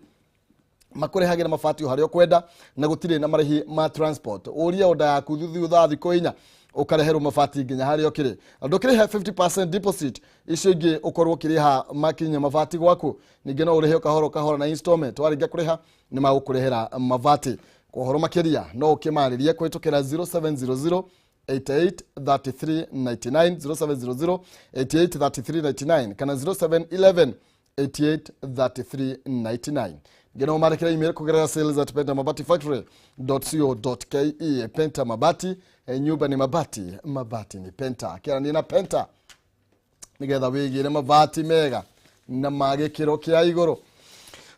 Makũrehagĩra mabati o harĩa ũkwenda na gũtirĩ na marĩhi ma transport. Ũrie oda yaku thutha wa thikũ 4, ũkareherwo mabati nginya harĩa ũkĩrĩ. Ndũkĩrĩhe 50% deposit, icio ingĩ ũkorwo ũkĩrĩha makinya mabati gwaku. Ningĩ no ũrĩhe kahora kahora na installment. Warĩkia kũrĩha, nĩ magũkũrehera mabati. Kwa ũhoro makĩria, no ũkĩmarĩrie kũhĩtũkĩra 0700 88 33 99, 0700 88 33 99 kana 0711 88 33 99. Ngeno marekera email kugerera sales@pentamabatifactory.co.ke. Penta Mabati, nyumba ni mabati, mabati ni Penta. Kĩaranie na Penta nigetha wĩgĩre mabati mega na ma gĩkĩro kĩa igũrũ.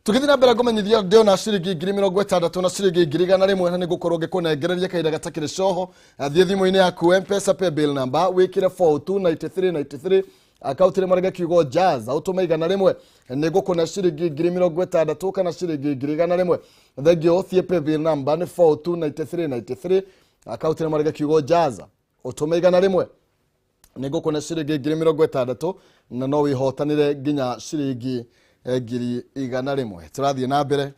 Tũgĩthiĩ na mbere, ngũmenyithia ndĩona ciringi 60,000 na ciringi 100,000, na nĩ ngũkorwo ngĩkũnengereria kahinda gatakĩrĩ coho. Thiĩ thimũ-inĩ yaku, Mpesa paybill number wĩkĩre 429393, akaunti nĩ marega kiugo Jazz, ũtũme 100, nĩ ngũkũne ciringi 60,000 kana ciringi 100,000. Thengio. Thiĩ paybill number nĩ 429393, akaunti nĩ marega kiugo Jazz, ũtũme 100, nĩ ngũkũne ciringi 60,000, na no wĩhotanĩre nginya ciringi 100,000. Tũrathiĩ na mbere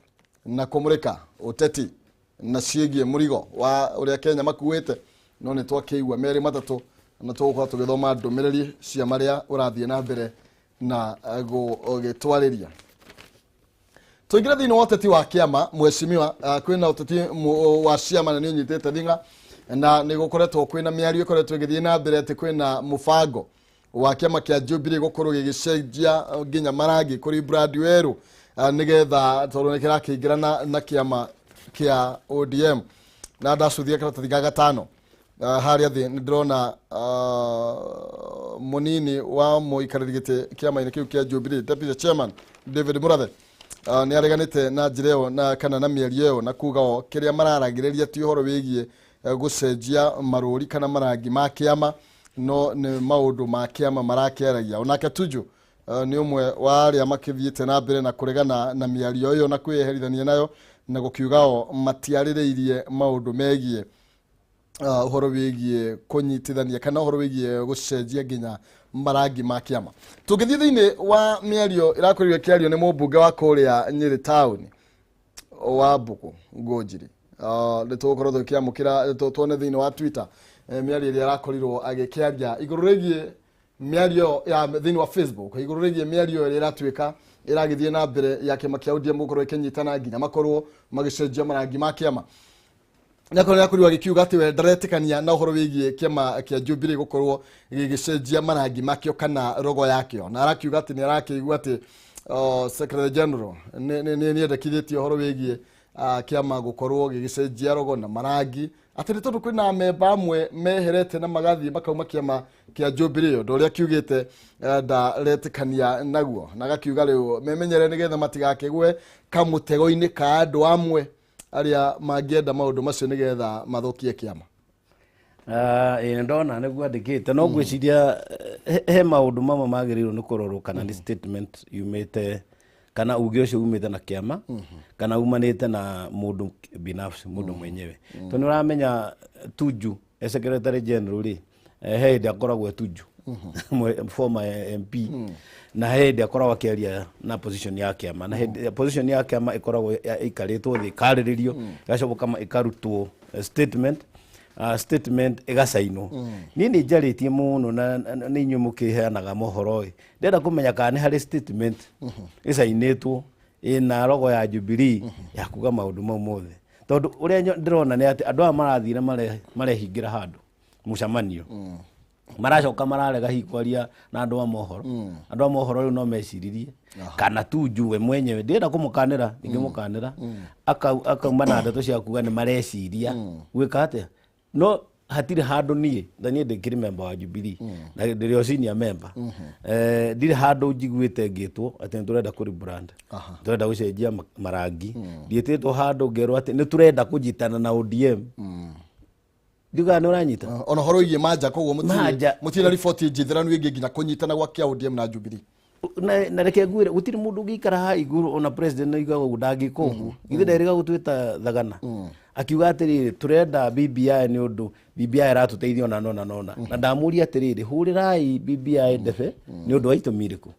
na kũmũrĩka ũteti na ciĩgiĩ mũrigo wa ũrĩa Kenya makuĩte, no nĩ twakĩigua merĩ matatũ, na tũgũkorwo tũgĩthoma ndũmĩrĩri cia marĩa ũrathiĩ na mbere na gũgĩtwarĩria. Tũingĩre thĩinĩ wa ũteti wa kĩama, mheshimiwa. Kwĩna ũteti wa ciama na nĩ ũnyitĩte thing'a, na nĩ gũkoretwo kwĩna mĩario ĩkoretwo ĩgĩthiĩ na mbere atĩ kwĩna mũbango wa kĩama kĩa Jubilee gũkorwo gĩgĩcenjia nginya marangi kũrĩ brand werũ, nĩgetha tondũ nĩ kĩrakĩingĩra na kĩama kĩa ODM. Na ndacuthia karatathi ga gatano harĩa thĩ, nĩ ndĩrona mũnini wa mũikarĩri gĩtĩ kĩama-inĩ kĩu kĩa Jubilee, deputy chairman David Murathe, nĩ areganĩte na njĩra ĩyo na kana na mĩario ĩyo, na kuga o kĩrĩa mararagĩrĩria ti ũhoro wĩgiĩ gũcenjia marũri kana marangi ma kĩama, no nĩ maũndũ ma kĩama marakĩaragia. Onake Tuju nĩ ũmwe wa arĩa makĩthiĩte na mbere na kũregana na mĩario ĩyo na kwĩyeherithania nayo, na gũkiuga o matiarĩrĩirie maũndũ megiĩ ũhoro wĩgiĩ kũnyitithania kana ũhoro wĩgiĩ gũcenjia nginya marangi ma kĩama. Tũngĩthiĩ thĩinĩ wa mĩario ĩrakorirwo ĩkĩario nĩ mũmbunge wa kũrĩa Nyĩrĩ town wa Mbuku Ngũnjiri, nĩ tũgũkorwo tũkĩamũkĩra tuone thĩinĩ wa Twitter mĩario ĩrĩa arakorirwo agĩkĩaria igũrũ rĩgiĩ mĩario ya thĩinĩ wa Facebook, igũrũ rĩgiĩ mĩario ĩrĩa ĩratuĩka ĩragĩthiĩ na mbere ya kĩama kĩa ODM gũkorwo ĩkĩnyitana nginya makorwo magĩcenjia marangi ma kĩama. Nĩakorwo nĩakorirwo agĩkiuga atĩ we ndaretĩkania na ũhoro wĩgiĩ kĩama kĩa Jubilee gũkorwo gĩgĩcenjia marangi makĩo kana rogo yakĩo, na arakiuga atĩ nĩ arakĩigua atĩ secretary general nĩ nĩendekithĩtie ũhoro wĩgiĩ kĩama gũkorwo gĩgĩcenjia rogo na marangi, atĩ nĩ tondũ kwĩna memba amwe meherete na magathiĩ makauma kĩama kĩa Jubilee, ũndũ ũrĩa kiugĩte ndaretĩkania naguo, na agakiuga rĩu memenyere nĩgetha matigakĩgwe kamũtego-inĩ ka andũ amwe arĩa mangĩenda maũndũ macio nĩgetha mathũkie kĩama. Ĩĩ, ndona nĩguo andĩkĩte, no ngwĩciria he maũndũ mamwe magĩrĩirwo nĩ kũrorwo kana nĩ statement yumĩte kana uge ũcio umĩte na kĩama kana umanĩte na mũndũ binafsi, mũndũ mwenyewe, tondũ nĩ ũramenya Tuju e secretary general rĩ, he hĩndĩ akoragwo e Tuju former MP, na he hĩndĩ akoragwo akĩaria na position ya kĩama, na hĩndĩ position ya kĩama ĩkoragwo ĩikarĩtwo thĩ, ĩkarĩrĩrio, ĩgacoka ĩkarutwo statement, statement ĩgacainwo. Niĩ nĩ njarĩtie mũno na nĩ inyuĩ mũkĩheanaga mohoro ĩ, ndĩrenda kũmenya kana nĩ harĩ statement ĩcainĩtwo ĩna rogo ya Jubilee ya kuga maũndũ mau mothe, tondũ ũrĩa ndĩrona nĩ atĩ andũ aya marathire marehingĩra handũ mũcemanio, maracoka mararega hihi kwaria na andũ a mohoro. Andũ a mohoro rĩu no meciririe kana Tuju we mwenyewe, ndĩrenda kũmũkanĩra, ingĩmũkanĩra akauma na ndeto cia kuga nĩ mareciria gwĩka atĩa, no hatirĩ handũ niĩ na niĩ ndĩkĩrĩ member wa Jubilee na ndĩrĩ o senior member, ndirĩ handũ njiguĩte ngĩtwo atĩ nĩ tũrenda kũ rebrand, tũrenda gũcenjia marangi. Ndiĩtĩtwo handũ ngerwo atĩ nĩ tũrenda kũnyitana na ODM. Ndiugaga nĩ ũranyita. Ona horo igie manja koguo Manja. Mutirĩ na riboti njithĩranu ĩngĩ nginya kũnyitana gwa kĩa ODM na Jubilee. Na reke ngwĩre, gũtirĩ mũndũ ũngĩikara haha igũrũ, ona president oigaga ũguo, ndangĩka ũguo. Githĩ nderĩga gũtwĩta thagana akiuga atĩrĩrĩ, tũrenda BBI nĩ ũndũ BBI ĩratũteithia ona nona nona, na ndamũria atĩrĩrĩ, hũrĩrai BBI ndebe nĩ ũndũ wa itũmi irĩkũ?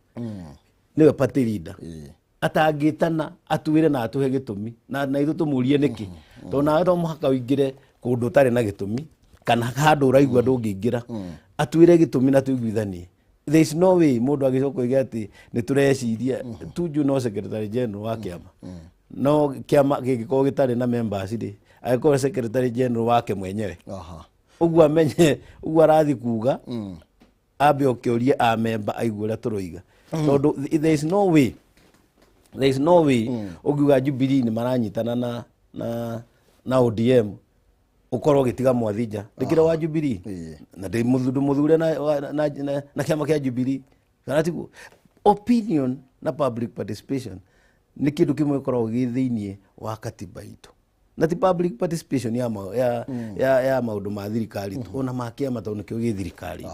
Nĩwe party leader atangĩtana atwĩre na atũhe gĩtũmi na ithuĩ tũmũrie nĩkĩ, tondũ nawe to mũhaka ũingĩre kũndũ ũtarĩ na gĩtũmi kana handũ ũraigua ndũngĩingĩra. Atwĩre gĩtũmi na tũiguithanie. There is no way mũndũ agĩcoka oige atĩ nĩ tũreciria. Tuju no secretary general wa kĩama, no kĩama gĩngĩkorwo gĩtarĩ na members rĩ, agĩkorwo secretary general wake mwenyewe. Ũguo amenye ũguo arathi kuga, ambe ũkĩũrie amemba aigue ũrĩa tũroiga, tondũ there is no way, there is no way ũngiuga Jubilee nĩ maranyitana na ODM ũkorwo ũgĩtiga Mwathi nja. Ndĩkĩre wa Jubilee na ndĩ mũthure na kĩama kĩa Jubilee, kana tiguo? Opinion na public participation nĩ kĩndũ kĩmwe gĩkoragwo gĩ thĩiniĩ wa katiba itũ, na ti public participation ya maũndũ ma thirikari tu, ona ma kĩama, tondũ nĩkĩo gĩ thirikari.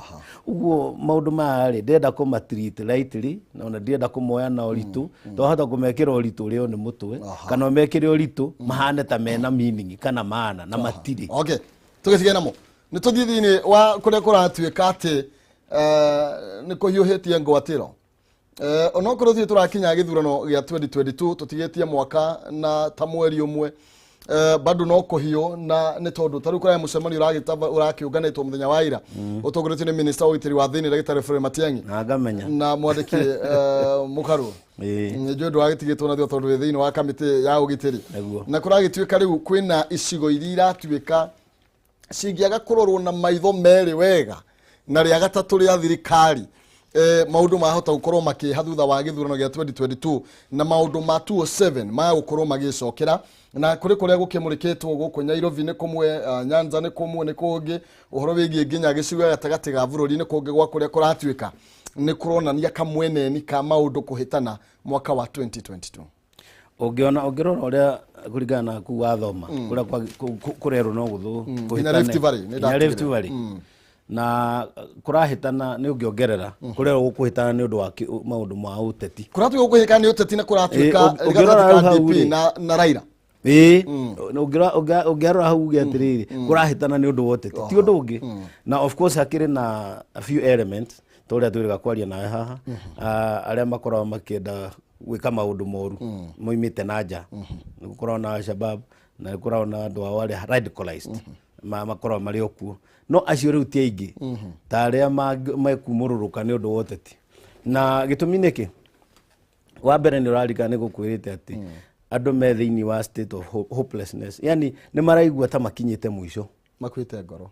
Ũguo maũndũ maya rĩ, ndĩrenda kũma treat lightly, na ona ndirenda kũmoya na ũritũ, to hota kũmekĩra ũritũ ũrĩa nĩ mũtwe, kana ũmekĩre ũritũ mahane ta mena meaning kana maana na matirĩ. Okay, tũgĩtige namo, nĩ tũthiĩ thĩinĩ wa kũrĩa kũratuĩka atĩ nĩ kũhiũhĩtie ngwatĩro. Onokorwo ithuĩ tũrakinya gĩthurano gĩa 2022, tũtigĩtie mwaka na ta mweri ũmwe, bado no kũhiũ, na nĩ tondũ ta rĩu kũraya mũcemanio ũrakĩũnganĩtwo mũthenya wa ira ũtongoretio nĩ minista wa ũgitĩri wa thĩinĩ, ndagĩtarĩ Fred Matiang'i, na ngamenya na mwandĩki Mũkarũ. Njũĩ ndũragĩtigĩtwo na thutha tondũ wĩ thĩinĩ wa kamĩtĩ ya ũgitĩri. Nĩguo. Na kũragĩtuĩka rĩu kwĩna icigo iria iratuĩka cingĩaga kũrorwo na maitho merĩ wega na rĩa gatatũ rĩa thirikari, maũndũ mahota gũkorwo makĩha thutha wa gĩthurano gĩa 2022 na maũndũ ma 207 maya gũkorwo magĩcokera, na kũrĩ kũrĩa gũkĩmũrĩkĩtwo gũkũ Nairobi nĩ kũmwe, Nyanza nĩ kũmwe, nĩ kũngĩ ũhoro wĩgiĩ nginya gĩcigo gĩa gatagatĩ ga bũrũri nĩ kũngĩ gwa kũrĩa kũratuĩka nĩ kũronania kamweneni ka maũndũ kũhĩtana mwaka wa 2022. Ũngĩona, ũngĩrora ũrĩa kũringana na kuu wathoma kũrĩa kũrerwo no gũthũ Nginya Rift Valley, nĩ nginya ndatigĩrĩra. Rift Valley na kũrahĩtana, nĩ ũngĩongerera kũrerwo gũkũhĩtana nĩ ũndũ wa maũndũ ma ũteti. Kũratuĩka gũkũhĩka nĩ ũteti na kũratuĩka Ũngĩrora gatagatĩ ka hau DP rĩ. na Raila. Ĩĩ, ũngĩarora hau uge atĩrĩrĩ, kũrahĩtana nĩ ũndũ wa ũteti, ti ũndũ ũngĩ. Na of course hakĩrĩ na a few elements ta ũrĩa twĩrĩga kwaria nawe haha, arĩa makoragwo makĩenda gwĩka maũndũ moru moimĩte na nja. Nĩ gũkoragwo na Shabab na nĩ gũkoragwo na andũ ao arĩa radicalized makoragwo marĩ o kuo, no acio rĩu ti aingĩ ta arĩa mekumũrũrũka nĩ ũndũ wa ũteti. Na gĩtũmi nĩkĩ? Wa mbere, nĩ ũrarikana nĩ gũkwĩrĩte atĩ andũ me thĩinĩ wa state of hopelessness, yani nĩ maraigua ta makinyĩte mũico. Makuĩte ngoro.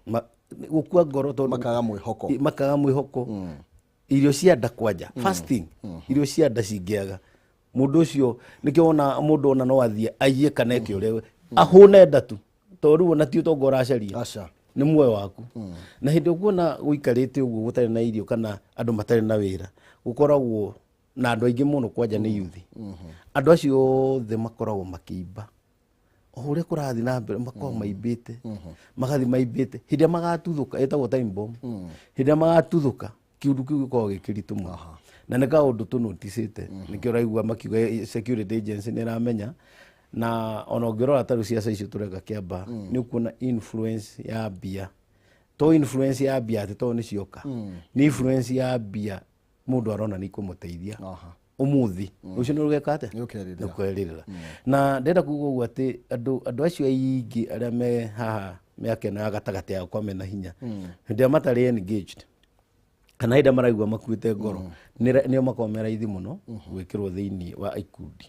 Gũkua ngoro tondũ makaga mwĩhoko. Makaga mwĩhoko. Irio cia nda kwanja, first thing, irio cia nda cingĩaga, mũndũ ũcio nĩkĩo wona mũndũ ona no athiĩ aiye kana eke ũrĩa ahũne nda tu, tondũ rĩu ona ti ũtonga ũracaria, Aca. nĩ muoyo waku. Na hĩndĩ ũkuona gũikarĩte ũguo gũtarĩ na irio kana andũ matarĩ na wĩra, gũkoragwo na andũ aingĩ mũno kwanja nĩ yuthi. Andũ acio othe makoragwo makĩimba o ũrĩa kũrathiĩ na mbere, makoragwo maimbĩte, magathiĩ maimbĩte. Hĩndĩ ĩrĩa magatuthũka, ĩtagwo time bomb, hĩndĩ ĩrĩa magatuthũka, kĩũndũ kĩu gĩkoragwo gĩ kĩritũ mũno, na nĩ kaũndũ tũnoticĩte. Nĩkĩo ũraigua makiuga security agency nĩ ĩramenya. Na ona ũngĩrora ta rĩu ciaca icio tũreka kĩamba, nĩ ũkuona influence ya mbia, to influence ya mbia atĩ to nĩ cioka, nĩ influence ya mbia mũndũ arona nĩ ikũmũteithia ũmũthĩ, rũciũ nĩ rũgeka atĩa? Nĩ ũkerĩrĩra. Nĩ ũkerĩrĩra. Na ndĩrenda kuga ũguo atĩ andũ acio aingĩ arĩa me haha mĩaka ĩno ya gatagatĩ yakwa mena hinya, hĩndĩ ĩrĩa matarĩ engaged kana hĩndĩ ĩrĩa maraigua makuĩte ngoro, nĩo makoragwo me raithi mũno gwĩkĩrwo thĩinĩ wa ikundi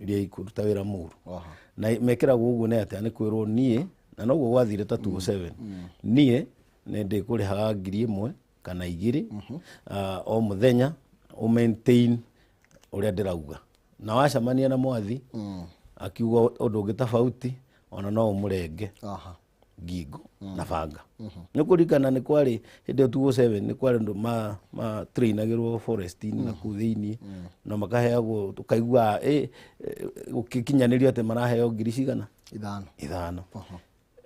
iria ikũruta wĩra mũru. Na mekĩragwo ũguo nĩ atĩa? Nĩ kwĩrwo niĩ, na noguo gwathire ta 207, niĩ nĩ ndĩkũrĩhaga 1000 kana 2000 o mũthenya ũ maintain ũrĩa ndĩrauga, na wacemania na Mwathi akiuga ũndũ ũngĩ tofauti, ona no ũmũrenge ngingo na banga. Nĩ kũringana nĩ kwarĩ hĩndĩ ĩyo 207, nĩ kwarĩ andũ ma trainagĩrwo forest-inĩ na kũu thĩiniĩ, na makaheagwo, ũkaigua gũkĩkinyanĩrio atĩ maraheo ngiri cigana? 5. 5.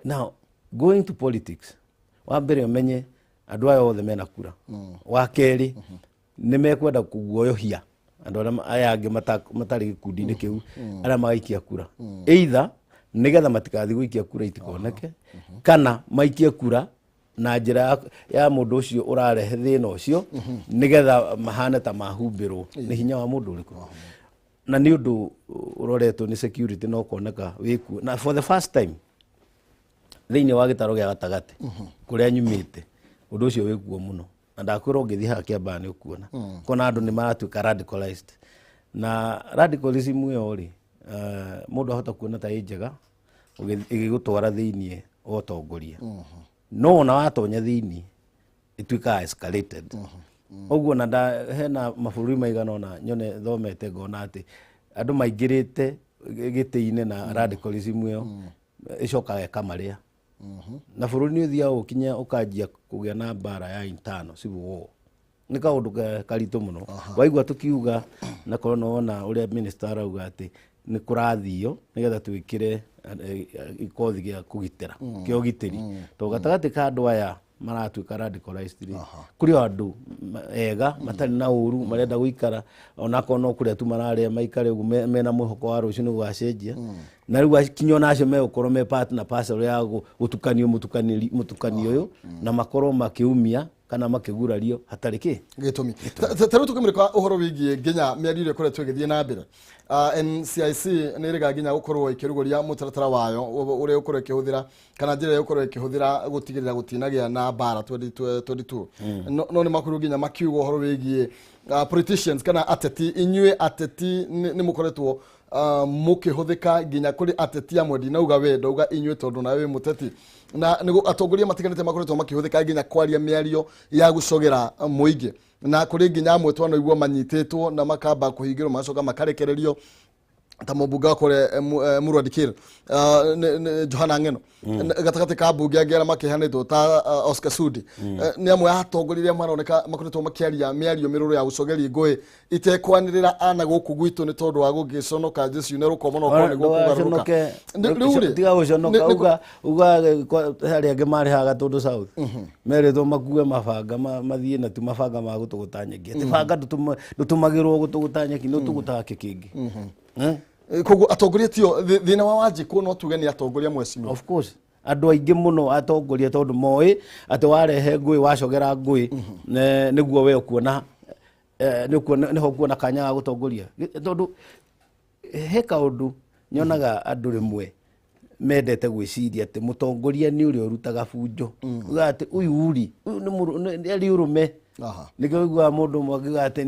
Now going to politics. Wa mbere, ũmenye andũ aya othe mena kura. Wa kerĩ, nĩ mekwenda kũguoyohia andũ arĩa aya angĩ matarĩ gĩkundi-inĩ kĩu, arĩa magaikia kura, either nĩgetha matigathiĩ gũikia kura itikoneke, kana maikie kura na njĩra ya mũndũ ũcio ũrarehe thĩna ũcio, nĩgetha mahane ta mahumbĩrwo nĩ hinya wa mũndũ ũrĩkũ. Na nĩ ũndũ ũroretwo nĩ security na ũkoneka wĩkuo. Na for the first time thĩinĩ wa gĩtaro gĩa gatagatĩ kũrĩa nyumĩte, ũndũ ũcio wĩkuo mũno, na ndakwĩra ũngĩthiĩ haha Kĩambaa nĩ ũkuona kona andũ nĩ maratuĩka radicalized. Na radicalism ĩyo rĩ, mũndũ ahota kuona ta ĩ njega ĩgĩgũtwara thĩiniĩ wa ũtongoria, no ona watonya thĩiniĩ ĩtuĩkaga escalated ũguo. Na hena mabũrũri maigana ũna nyone thomete ngona atĩ andũ maingĩrĩte gĩtĩ-inĩ na radicalism ĩyo ĩcokaga ĩkamarĩa, na bũrũri nĩ ũthiaga ũkinya ũkanjia kũgĩa na mbara ya internal civil war. Nĩ kaũndũ karitũ mũno waigua tũkiuga, na korwo nĩwona ũrĩa minister arauga atĩ nĩ kũrathio nĩgetha twĩkĩre gĩkothi gĩa kũgitĩra kĩa ũgitĩri, tondũ gatagatĩ ka andũ aya maratuĩka radicalized rĩ, kũrĩ o andũ ega matarĩ na ũru, marenda gũikara onakorwo no kũrĩa tu mararĩa, maikare ũguo mena mwĩhoko wa rũciũ nĩ gũgacenjia. Na rĩu kinya ona acio megũkorwo me part na parcel ya gũtukanio mũtukanio ũyũ, na makorwo makĩumia kana makĩgurario hatarĩ kĩ gĩtũmi. Ta rĩu tũkĩmũrĩka ũhoro wĩgiĩ nginya mĩario ĩrĩa ĩkoretwo ĩgĩthiĩ na mbere, NCIC nĩ ĩrĩga nginya gũkorwo ĩkĩrugũria mũtaratara wayo ũrĩa ũkorwo ĩkĩhũthĩra, kana njĩra ĩrĩa ĩgũkorwo ĩkĩhũthĩra gũtigĩrĩra gũtinagĩa na mbara 2022. No nĩ makorirwo nginya makiuga ũhoro wĩgiĩ politicians kana ateti. Inyuĩ ateti nĩ mũkoretwo mũkĩhũthĩka nginya kũrĩ ateti amwe. Ndinauga we, ndauga inyuĩ tondũ nawe wĩ mũteti, na nĩguo atongoria matiganĩte makoretwo makĩhũthĩka nginya kwaria mĩario ya gũcogera mũingĩ, na kũrĩ nginya amwe twanaigua manyitĩtwo na makamba kũhingĩrwo, magacoka makarekererio, ta mũmbunge wa kũrĩa Murwa Dikir, Johana Ng'eno, gatagatĩ ka mbunge angĩ arĩa makĩheanĩtwo ta Oscar Sudi. Nĩ amwe a atongoria arĩa maroneka makoretwo makĩaria mĩario mĩrũrũ ya gũcogeria ngũĩ itekwanĩrĩra ana gũkũ gwitũ nĩ tondũ wa gũgĩconoka njĩciune rũkomo no korwo nĩ gũkũgarũrũka. Rĩu rĩ, Tiga gũconoka. Uga harĩa angĩ marĩhaga Gatũndũ South merĩtwo makue mabanga mathiĩ, na ti mabanga ma gũtũgũta nyeki, atĩ banga ndũtũmagĩrwo gũtũgũta nyeki, nĩ ũtũgũtaga kĩ kĩngĩ. Eh? Koguo atongoria tio thĩna wa Wanjikũ, no tuge nĩ atongoria, mheshimiwa? Of course, andũ aingĩ mũno atongoria, tondũ moĩ atĩ warehe ngũĩ, wacogera ngũĩ, nĩguo we ũkuona, nĩũkuona nĩho ũkuona kanya ga gũtongoria. Tondũ he kaũndũ nyonaga andũ rĩmwe mendete gwĩciria atĩ mũtongoria nĩ ũrĩa ũrutaga bunjo, uga atĩ ũyũ ri ũyũ nĩ nĩ arĩ ũrũme. Nĩkĩo ũiguaga mũndũ ũmwe akiuga atĩ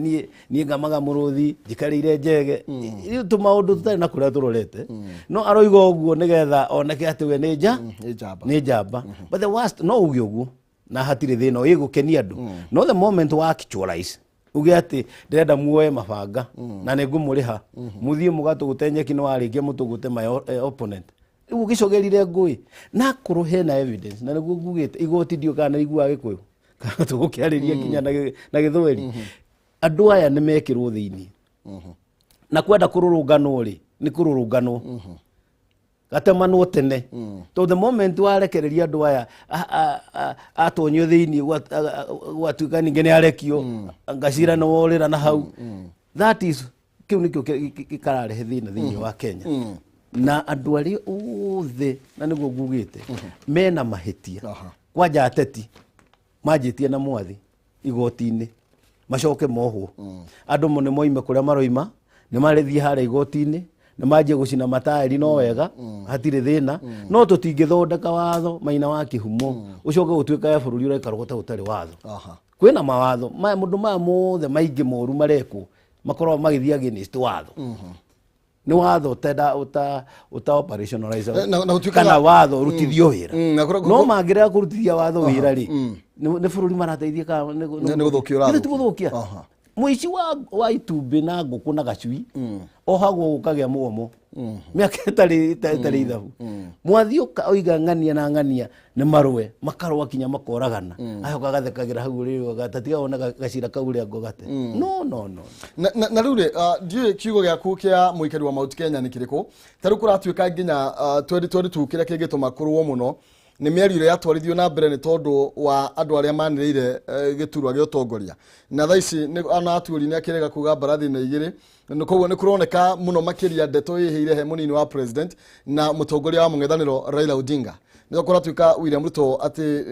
niĩ ngamaga mũrũthi njikarĩire njege. Rĩu tũmaũndũ tũtarĩ na kũrĩa tũrorete, no aroiga ũguo nĩgetha oneke atĩ we nĩ nja Nĩ njamba. Nĩ njamba. But the worst, no uge ũguo na hatirĩ thĩna, ĩgũkenia andũ, no the moment wa actualize, uge atĩ ndĩrenda muoe mabanga na nĩ ngũmũrĩha mũthiĩ mũgatũgũte nyeki, nĩ warĩkia mũtũgũte my opponent, rĩu ũgĩcogerire ngũĩ na akorwo hena evidence. Na nĩguo ngugĩte igoti, ndiũ kana nĩ iguaga Gĩkũyũ kana tũgũkĩarĩria nginya na Gĩthweri, andũ aya nĩ mekĩrwo thĩiniĩ na kwenda kũrũrũnganwo rĩ, nĩ kũrũrũnganwo gatemanwo tene, tondũ the moment warekereria andũ aya atonyio thĩiniĩ, gwatuĩka ningĩ nĩ arekio ngacira nĩ worĩra na hau, that is kĩu nĩkĩo gĩkararehe thĩna thĩiniĩ wa Kenya. Na andũ arĩa othe, na nĩguo ngugĩte, mena mahĩtia, kwanja ateti manjĩtie na mwathi igoti-inĩ, macoke mohwo, andũ mo nĩ moime kũrĩa maroima, nĩ marĩthiĩ harĩa igoti-inĩ, nĩ manjie gũcina mataĩri, no wega hatirĩ thĩna. No tũtingĩthondeka watho maina wa kĩhumo ũcoke gũtuĩka ya bũrũri ũraikarwo ta ũtarĩ watho. Kwĩna mawatho maya, mũndũ maya mothe maingĩ moru marekwo makoragwo magĩthiĩ against watho, nĩ watho ũtenda ũta operationalize Na gũtuĩkaga- kana watho ũrutithio wĩra. No mangĩrega kũrutithia watho wĩra rĩ, nĩ bũrũri marateithia kana Nĩ gũthũkia ũrathũkia. Githĩ ti gũthũkia? Mũici wa itumbĩ na ngũkũ na gacui ohagwo gũkagĩa mũgomo mĩaka ĩtarĩ ithabu. Mwathi ũka oiga ng'ania na ng'ania nĩ marũe, makarũa kinya makoragana, acoka agathekagĩra hau ũrĩrĩ, tatiga wona gacira kau ũrĩa ngogate. No, no, no. Na rĩu rĩ, ndiũĩ kiugo gĩaku kĩa mũikari wa Mount Kenya nĩ kĩrĩkũ. Ta rĩu kũratuĩka nginya 2022 kĩrĩa kĩngĩtũma kũrũo mũno. Nĩ mĩario ĩrĩa yatwarithio na mbere nĩ tondũ wa andũ arĩa manĩrĩire gĩturwa gĩa ũtongoria, na thaa ici ona Atuĩri nĩ akĩrega kuga mbarathi nĩ igĩrĩ. Koguo nĩ kũroneka mũno makĩria ndeto ĩhĩire he mũnini wa president na mũtongoria wa mũng'ethanĩro Raila Odinga. Nĩ kũratuĩka William Ruto atĩ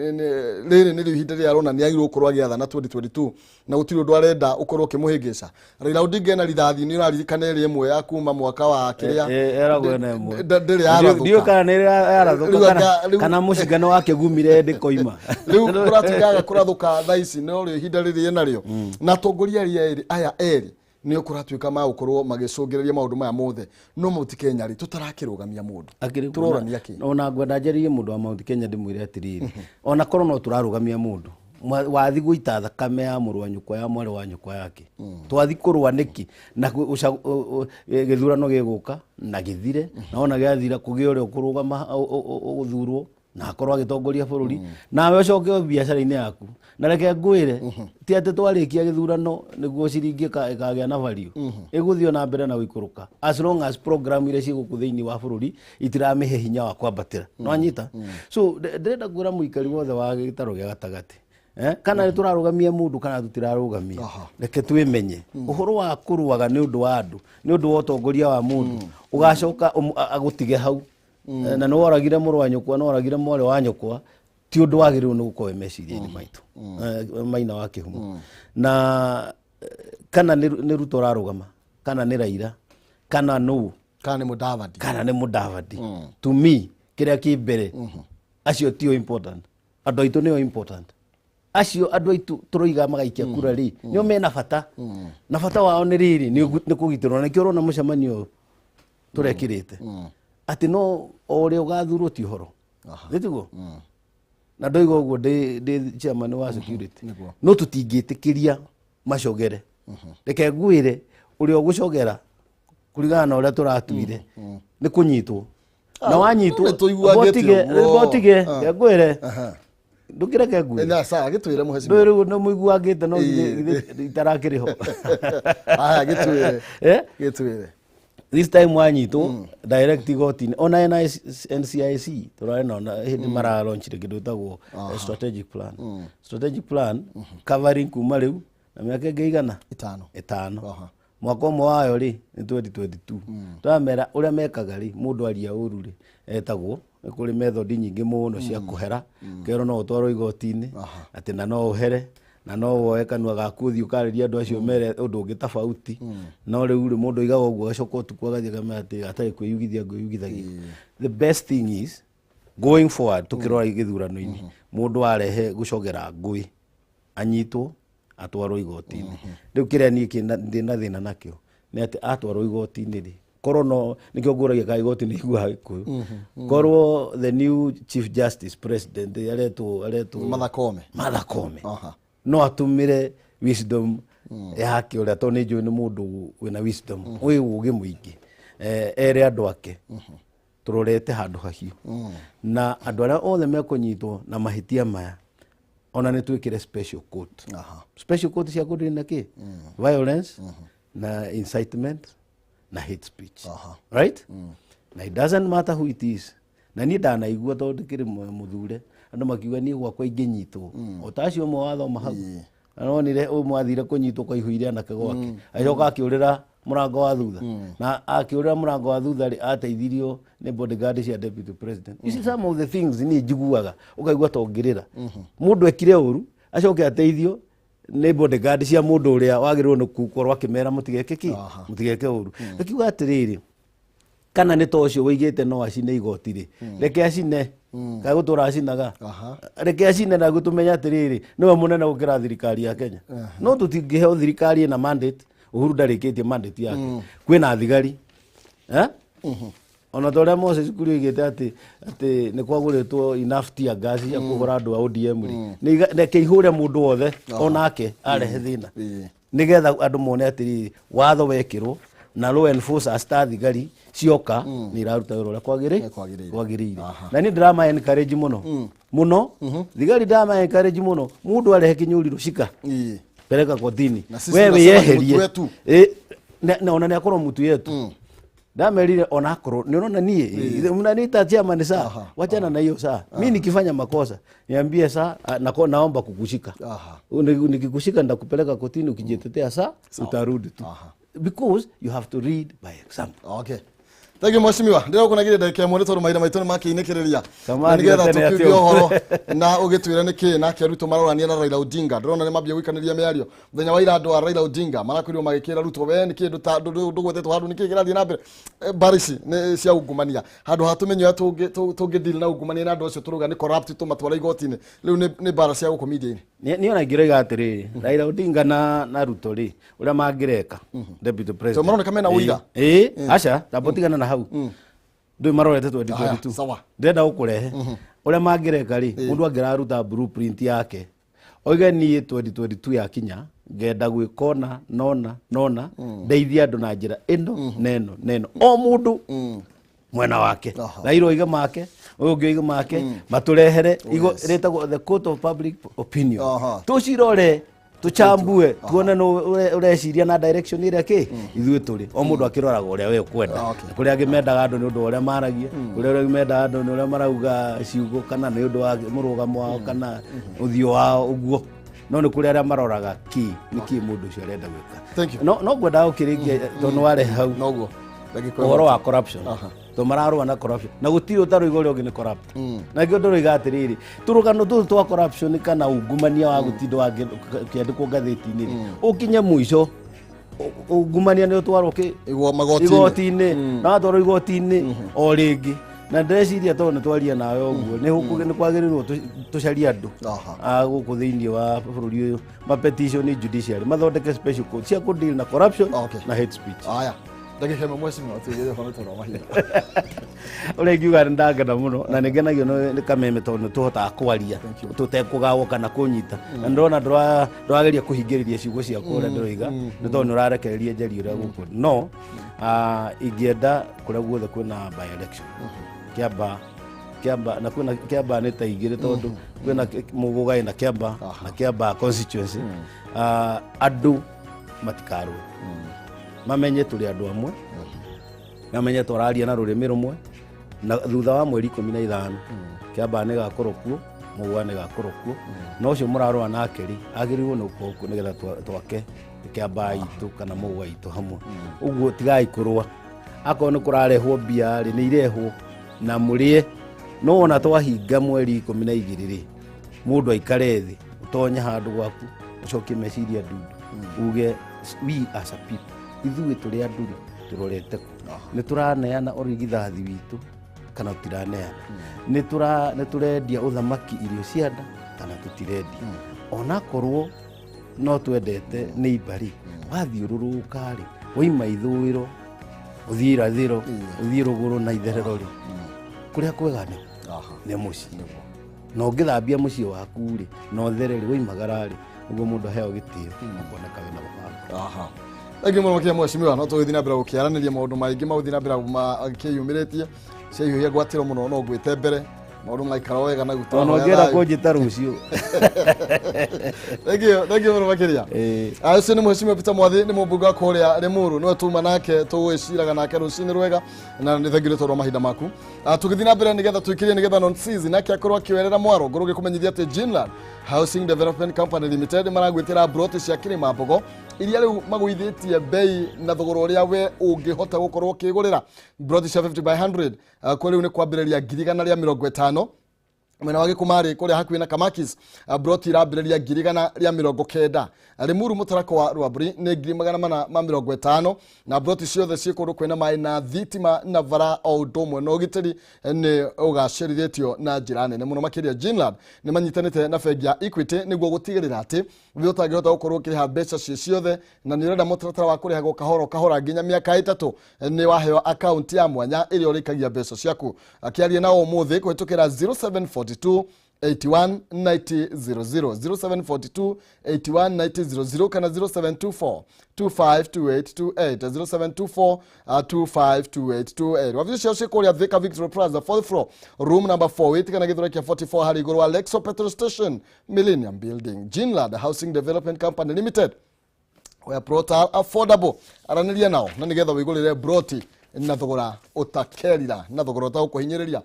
rĩrĩ nĩrĩo ihinda rĩrĩa arona nĩ agĩrĩirwo gũkorwo agĩathana 2022, na gũtirĩ ũndũ arenda ũkorwo ũkĩmũhĩngĩca. Raila Odinga ena rithathi, nĩ ũraririkana, ĩrĩa ĩmwe ya kuma mwaka wa kĩrĩa Eragwo ena ĩmwe. Ndĩrĩ yarathũka. Ndiũĩ kana nĩ yarathũka. Rĩu Kana mũcinga nĩ wakĩgumire ndĩkoima. Rĩu kũratuĩkaga kũrathũka thaa ici no rĩo ihinda rĩrĩ enarĩo, na atongoria arĩa erĩ aya erĩ nĩo kũratuĩka magũkorwo magĩcũngĩrĩria maũndũ maya mothe. No Mount Kenya rĩ, tũtarakĩrũgamia mũndũ, tũrorania kĩ? Ona ngwenda njarĩrie mũndũ wa Mount Kenya, ndĩmwĩre atĩrĩrĩ, ona korwo no tũrarũgamia mũndũ, wathi gũita thakame ya mũrũ wa nyũkwa, ya mwarĩ wa nyũkwa yake, twathi kũrũa nĩkĩ? Na gĩthurano gĩgũka na gĩthire, na ona gĩathira kũgĩe ũrĩa ũkũrũgama ũgũthurwo na akorwo agĩtongoria bũrũri, nawe ũcoke o biacara-inĩ yaku. Na reke ngwĩre, ti atĩ twarĩkia gĩthurano nĩguo ciringi ĩkagĩa na value. Ĩgũthiĩ o na mbere na gũikũrũka as long as program iria ciĩ gũkũ thĩinĩ wa bũrũri itiramĩhe hinya wa kwambatĩra. Nĩwanyita? So ndĩrenda kwĩra mũikari wothe wa gĩtarũ gĩa gatagatĩ, kana nĩ tũrarũgamia mũndũ kana tũtirarũgamia, reke twĩmenye ũhoro wa kũrũaga nĩ ũndũ wa andũ, nĩ ũndũ wa ũtongoria wa mũndũ ũgacoka agũtige hau. Na nĩ woragire mũrũ wa nyũkwa, nĩ woragire mwarĩ wa nyũkwa, ti ũndũ wagĩrĩirwo nĩ gũkorwo wĩ meciria-inĩ maitũ. Maina wa kĩhumo na kana nĩ Ruto ũrarũgama, kana nĩ Raila, kana nũ, kana nĩ Mudavadi, kana nĩ Mudavadi, to me kĩrĩa kĩ mbere, acio tio important. Andũ aitũ nĩo important. Acio andũ aitũ tũroiga magaikia kura rĩ, nĩo mena bata, na bata wao nĩ rĩrĩ, nĩ kũgitĩrwo. Na nĩkĩo ũrona mũcemanio ũyũ tũrekĩrĩte atĩ no o ũrĩa ũgathurwo ti ũhoro nĩtiguo, na ndoiga ũguo ndĩ chairman wa security. No tũtingĩtĩkĩria macogere. Reke ngwĩre, ũrĩa ũgũcogera kũringana na ũrĩa tũratuire nĩ kũnyitwo, na wanyitwo nĩ tũiguangĩte ũguo. Botige reke ngwĩre, ndũkĩreke ngwĩre. Na sawa, gĩtwĩre, mũhecimiwa. Ndũĩ rĩu nĩ mũiguangĩte, no githĩ itarakĩrĩ ho? Aya, gĩtwĩre. Eh? Gĩtwĩre. This time wanyitwo, direct igoti-inĩ. Ona NCIC tũrarĩ nao na hĩndĩ maralaunchire kĩndũ gĩtagwo strategic plan, strategic plan covering kuma rĩu na mĩaka ĩngĩ igana 5. 5. Mwaka ũmwe wayo rĩ nĩ 2022. Tũramera ũrĩa mekaga rĩ, mũndũ aria ũru rĩ, etagwo, nĩ kũrĩ method nyingĩ mũno cia kũhera, kerwo no ũtwarwo igoti-inĩ, atĩ na no ũhere, na no woe kanua gaku ũthiĩ ũkarĩria andũ acio mere ũndũ ũngĩ tofauti. No rĩu rĩ, mũndũ oigaga ũguo, agacoka ũtukũ agathiĩ akamera atĩ atarĩ kwĩyugithia ngwĩyugithagia. The best thing is, going forward, tukĩrora gĩthurano-inĩ, mũndũ arehe gũcogera ngũĩ anyitwo atwarwo igoti-inĩ. Rĩu kĩrĩa niĩ ndĩ na thĩna nakĩo nĩ atĩ atwarwo igoti-inĩ rĩ, korwo no nĩkĩo ngũragia kana igoti nĩ iguaga Gĩkũyũ, korwo the new chief justice president aretwo Martha Koome. Martha Koome, no atũmĩre wisdom yake ũrĩa, tondũ nĩ njũĩ nĩ mũndũ wĩna wisdom, wĩ ũgĩ mũingĩ, ere andũ ake tũrorete handũ hahiũ, na andũ arĩa othe mekũnyitwo na mahĩtia maya, ona nĩ twĩkĩre special court, special court cia kũndĩ na kĩ violence na incitement na hate speech. Right, na it doesn't matter who it is. Na niĩ ndanaigua, tondũ ndĩkĩrĩ mũthure, andũ makiuga niĩ gwakwa ingĩnyitwo o ta acio ũmwe wathoma hau, aronire ũmwe athire kũnyitwo kwaihũire anake gwake, agĩcoka akĩũrĩra mũrango wa thutha, na akĩũrĩra mũrango wa thutha rĩ, ateithirio nĩ bodyguard cia deputy president. You see, some of the things niĩ njiguaga ũkaigua ta ũngĩrĩra. Mũndũ ekire ũru acoke ateithio nĩ bodyguard cia mũndũ ũrĩa wagĩrĩirwo nĩ gũkorwo akĩmera mũtigeke kĩ, mũtigeke ũru. Ngakiuga atĩrĩrĩ, kana nĩ ta ũcio wĩigĩte no acine igoti rĩ, reke acine, kana gũtũra acinaga, reke acine, na tũmenye atĩrĩrĩ, nĩwe mũnene gũkĩra thirikari ya Kenya. No tũtingĩheo thirikari ĩna mandate. Uhuru ndarĩkĩtie mandate yake. Kwĩna thigari, eh? Ona ta ũrĩa Moses Kuria oigĩte atĩ nĩ kwagũrĩtwo enough tear gas cia kũhũra andũ a ODM rĩ, reke ihũre mũndũ wothe onake arehe thĩna, nĩgetha andũ mone atĩrĩrĩ, watho wekĩrwo na law enforcers ta thigari cioka nĩ iraruta wĩra ũrĩa Kwagĩrĩire. Kwagĩrĩire. Na niĩ ndĩrama encourage mũno mũno thigari, ndĩrama encourage mũno. Mũndũ arehe kĩnyũrirũ, cika peleka kotini. Na sisi We tunasema ni wĩyeherie. mtu wetu. Eh, na ona nĩ akorwo mtu yetu. Ndamerire onakorwo nĩ ũrona niĩ mnaniita chairman saa, wachana na hiyo saa. Mi nikifanya makosa niambie saa, nako naomba kukushika. Nikikushika ndakupeleka kotini, ukijitetea saa utarudi tu. Because you have to lead by example. Okay. Thank you, mheshimiwa. Ndĩrakuonagire ndagĩka ĩmwe nĩ tondũ mahinda maitũ nĩ makĩinĩkĩrĩria. Na Kamani nĩgetha gatene tũkiuge atĩ ũhoro na ũgĩtwĩre nĩkĩ nake Ruto marorania na Raila Odinga. Ndĩrona nĩ mambia gũikanĩria mĩario. Mũthenya wa ira andũ a Raila Odinga marakorirwo magĩkĩra Ruto, we nĩkĩ ndũgwetetwo handũ, nĩkĩ kĩrathiĩ na mbere? Mbara ici nĩ cia ungumania. Handũ ha tũmenye ũrĩa tũngĩ deal na ungumania na andũ acio tũrauga nĩ corrupt tũmatware igoti-inĩ. Rĩu nĩ mbara cia gũkũ media-inĩ. Niĩ ona ingĩroiga atĩrĩrĩ, Raila Odinga na Ruto rĩ, ũrĩa mangĩreka deputy president. Maroneka mena ũira. Ĩĩ, aca, tamba ũtigane na hau. Ndũĩ marorete 2022. Aya, sawa. Ndĩrenda gũkũrehe. Ũrĩa mangĩreka rĩ, mũndũ angĩraruta blueprint yake. Oige niĩ 2022 yakinya, ngenda gwĩka ũna, nona, nona, ndeithie andũ na njĩra ĩno, na ĩno, na ĩno. O mũndũ mwena wake. Raila oige make, ũyũ ũngĩ oige make, matũrehere rĩtagwo the court of public opinion. Tũcirore, tũchambue, tuone nũ ũreciria na direction ĩrĩa kĩ ithuĩ tũrĩ. O mũndũ akĩroraga ũrĩa we ũkwenda. Kũrĩ angĩ mendaga andũ nĩ ũndũ wa ũrĩa maragia, kũrĩ arĩa mendaga andũ nĩ ũrĩa marauga ciugo, kana nĩ ũndũ wa mũrũgamo wao, kana ũthiũ wao ũguo. No nĩ kũrĩ arĩa maroraga kĩ, nĩ kĩ mũndũ ũcio arenda gwĩka. Thank you. No ngwendaga gũkĩrĩkia tondũ nĩ warehe hau. Noguo. Ndagĩka ĩmwe. Ũhoro wa corruption. Tondũ mararũa na corruption. Na gũtirĩ ũtaroiga ũrĩa ũngĩ nĩ corrupt. Na nĩkĩo ndĩroiga atĩrĩrĩ, tũrũgano tũtũ twa corruption kana ungumania wa gũtinda ũkĩandĩkwo ngathĩti-inĩ rĩ, ũkinye mũico, ungumania nĩ ũtwarwo kĩ? Igwa magoti-inĩ. Igoti-inĩ. Na watwarwo igoti-inĩ o rĩngĩ. Na ndĩreciria tondũ nĩ twaria nawe ũguo, nĩ kwagĩrĩirwo tũcarie andũ a gũkũ thĩinĩ wa bũrũri ũyũ, ma petition judiciary, mathondeke special court cia kũ deal na corruption na hate speech. Aya. Ndagĩka ĩmwe mheshimiwa, tũigĩre ũhoro tondũ wa mahinda. Ũrĩa ingiuga nĩ ndangena mũno na nĩ ngenagio nĩ kameme tondũ nĩ tũhotaga kwaria tũtekũgawwo kana kũnyita. Na ndĩrona ndũrageria kũhingĩrĩria ciugo ciakwa ũrĩa ndĩroiga, nĩ tondũ nĩ ũrarekereria njarie ũrĩa gũkũ. No, ingĩenda kũrĩa guothe kwĩna by election. Kĩamba, Kĩamba, na kwĩna Kĩamba nĩ ta igĩrĩ tondũ kwĩna Mũgũga ĩna Kĩamba na Kĩamba constituency. Andũ matikarũe. Mamenye tũrĩ andũ amwe, mamenye tũraria na rũrĩmĩ rũmwe, na thutha wa mweri ikũmi na ithano Kĩamba nĩ gakorwo kuo, Mũgũga nĩ gakorwo kuo, na ũcio mũrarũa nake rĩ, agĩrĩirwo nĩ gũkorwo kuo nĩgetha twake Kĩamba itũ kana Mũgũga itũ hamwe. Ũguo tigai kũrũa. Akorwo nĩ kũrarehwo mbia rĩ, nĩ irehwo na mũrĩe. No wona twahinga mweri ikũmi na igĩrĩ rĩ, mũndũ aikare thĩ, ũtonye handũ gwaku, ũcokie meciria ndundu, uge we as a people, ithuĩ tũrĩ andũ rĩ, tũrorete kũ? Nĩ tũraneana ũrigithathi witũ kana tũtiraneana? Nĩ tũrendia ũthamaki irio cia nda kana tũtirendia? Onakorwo no twendete nĩ imba rĩ, wathiũrũrũka rĩ, waima ithũĩro, ũthiĩ irathĩro, ũthiĩ rũgũrũ na itherero rĩ, kũrĩa kwega nĩ mũciĩ. Na ũngĩthambia mũciĩ waku rĩ, na ũthere rĩ, waimagara rĩ, nĩguo mũndũ aheo gĩtĩo, ũkoneka wĩna mũbango. Thank you mũno makĩria mheshimiwa, no tũgĩthiĩ na mbere gũkĩaranĩria maũndũ maingĩ magũthiĩ na mbere makĩyumĩrĩtie. Ciahiũhia ngwatĩro mũno no ngwĩte mbere. Maũndũ maikara wega na gũtũra Ona hoya ũngĩenda thayũ. kũnjĩta rũciũ. Thank you, thank you mũno makĩria. Ũcio nĩ mheshimiwa Peter Mwathi, nĩ mũmbunge wa kũrĩa Limuru, nĩwe tuma nake tũgwĩciraga nake rũcinĩ rwega, na nĩ thengiũ nĩ tondũ wa mahinda maku. Tũgĩthiĩ na mbere nĩgetha tũikĩrie nĩgetha Nonsizi nake akorwo akĩoerera mwaro. Ngorwo ngĩkũmenyithia atĩ Jinland Housing Development Company Limited maragwĩtĩra broti cia Kĩrĩma Mbogo iria rĩu magũithĩtie bei na thogora ũrĩa we ũngĩhota gũkorwo ũkĩgũrĩra. Broti cia 50 by 100, kwa rĩu nĩ kwambĩrĩria ngiri igana rĩa mĩrongo ĩtano. Mwena wa Gĩkumarĩ kũrĩa hakuhĩ na Kamakis, broti irambĩrĩria ngiri igana rĩa mĩrongo kenda. Limuru mũtarakwa wa Rwamburi nĩ ngiri magana mana ma mĩrongo ĩtano, na broti ciothe ciĩ kũndũ kwĩna maĩ na thitima na bara o ũndũ ũmwe na ũgitĩri nĩ ũgacĩrithĩtio na njĩra nene mũno makĩria. Jinland nĩ manyitanĩte na bengi ya Equity nĩguo gũtigĩrĩra atĩ we ũtangĩhota gũkorwo ũkĩrĩha mbeca ciĩ ciothe na nĩ ũrenda mũtaratara wa kũrĩhagwo kahora kahora nginya mĩaka ĩtatũ, nĩ waheo akaunti ya mwanya ĩrĩa ũrĩkagia mbeca ciaku. Akĩaria nao ũmũthĩ kũhĩtũkĩra zero seven forty two eighty one ninety zero zero, zero seven forty two eighty one ninety zero zero kana zero seven two four two five two eight two eight, zero seven two four, two five two eight two eight. Wabici ciao ciĩ kũrĩa Thika Victory Plaza, 4th floor, room number 4, wĩtigana gĩthũrai kĩa 44 harĩ igũrũ wa Lexo Petrol Station, Millennium Building. Jinland Housing Development Company Limited, where plots are affordable. Aranĩria nao na nĩgetha wĩgũrĩre broti Na thogora ũtakerira, na thogora ũtagũkũhinyĩrĩria.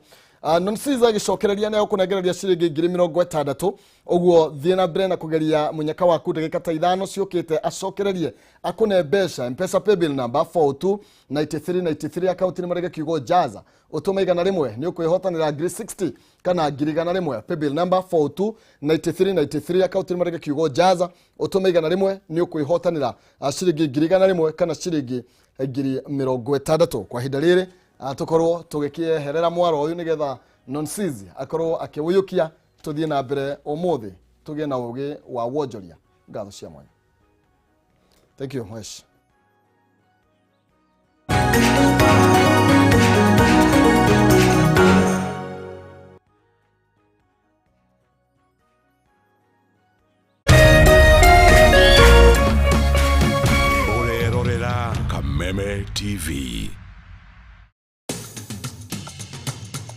Nonsiza agĩcokereria nĩ agũkũnengereria ciringi 60,000. Ũguo thiĩ na mbere na kũgeria mũnyaka waku, ndagĩka ta 5 ciũkĩte acokererie akũne mbeca. Mpesa paybill number 42 93 93, akaunti nĩ marege kiugo jaza, ũtũme 100, nĩ ũkwĩhotanĩra 60,000 kana 100,000. Paybill number 42 93 93, akaunti nĩ marege kiugo jaza, ũtũme 100, nĩ ũkwĩhotanĩra ciringi 100,000 kana ciringi 60,000. Kwa ihinda rĩrĩ tũkorwo tũgĩkĩeherera mwaro ũyũ nĩgetha Nonsizi akorwo akĩwũiyũkia, tũthiĩ na mbere ũmũthĩ tũgĩe na ũgĩ wa wonjoria. Ngatho cia mwanya, thank you Mhesh. Ũrerorera Kameme TV.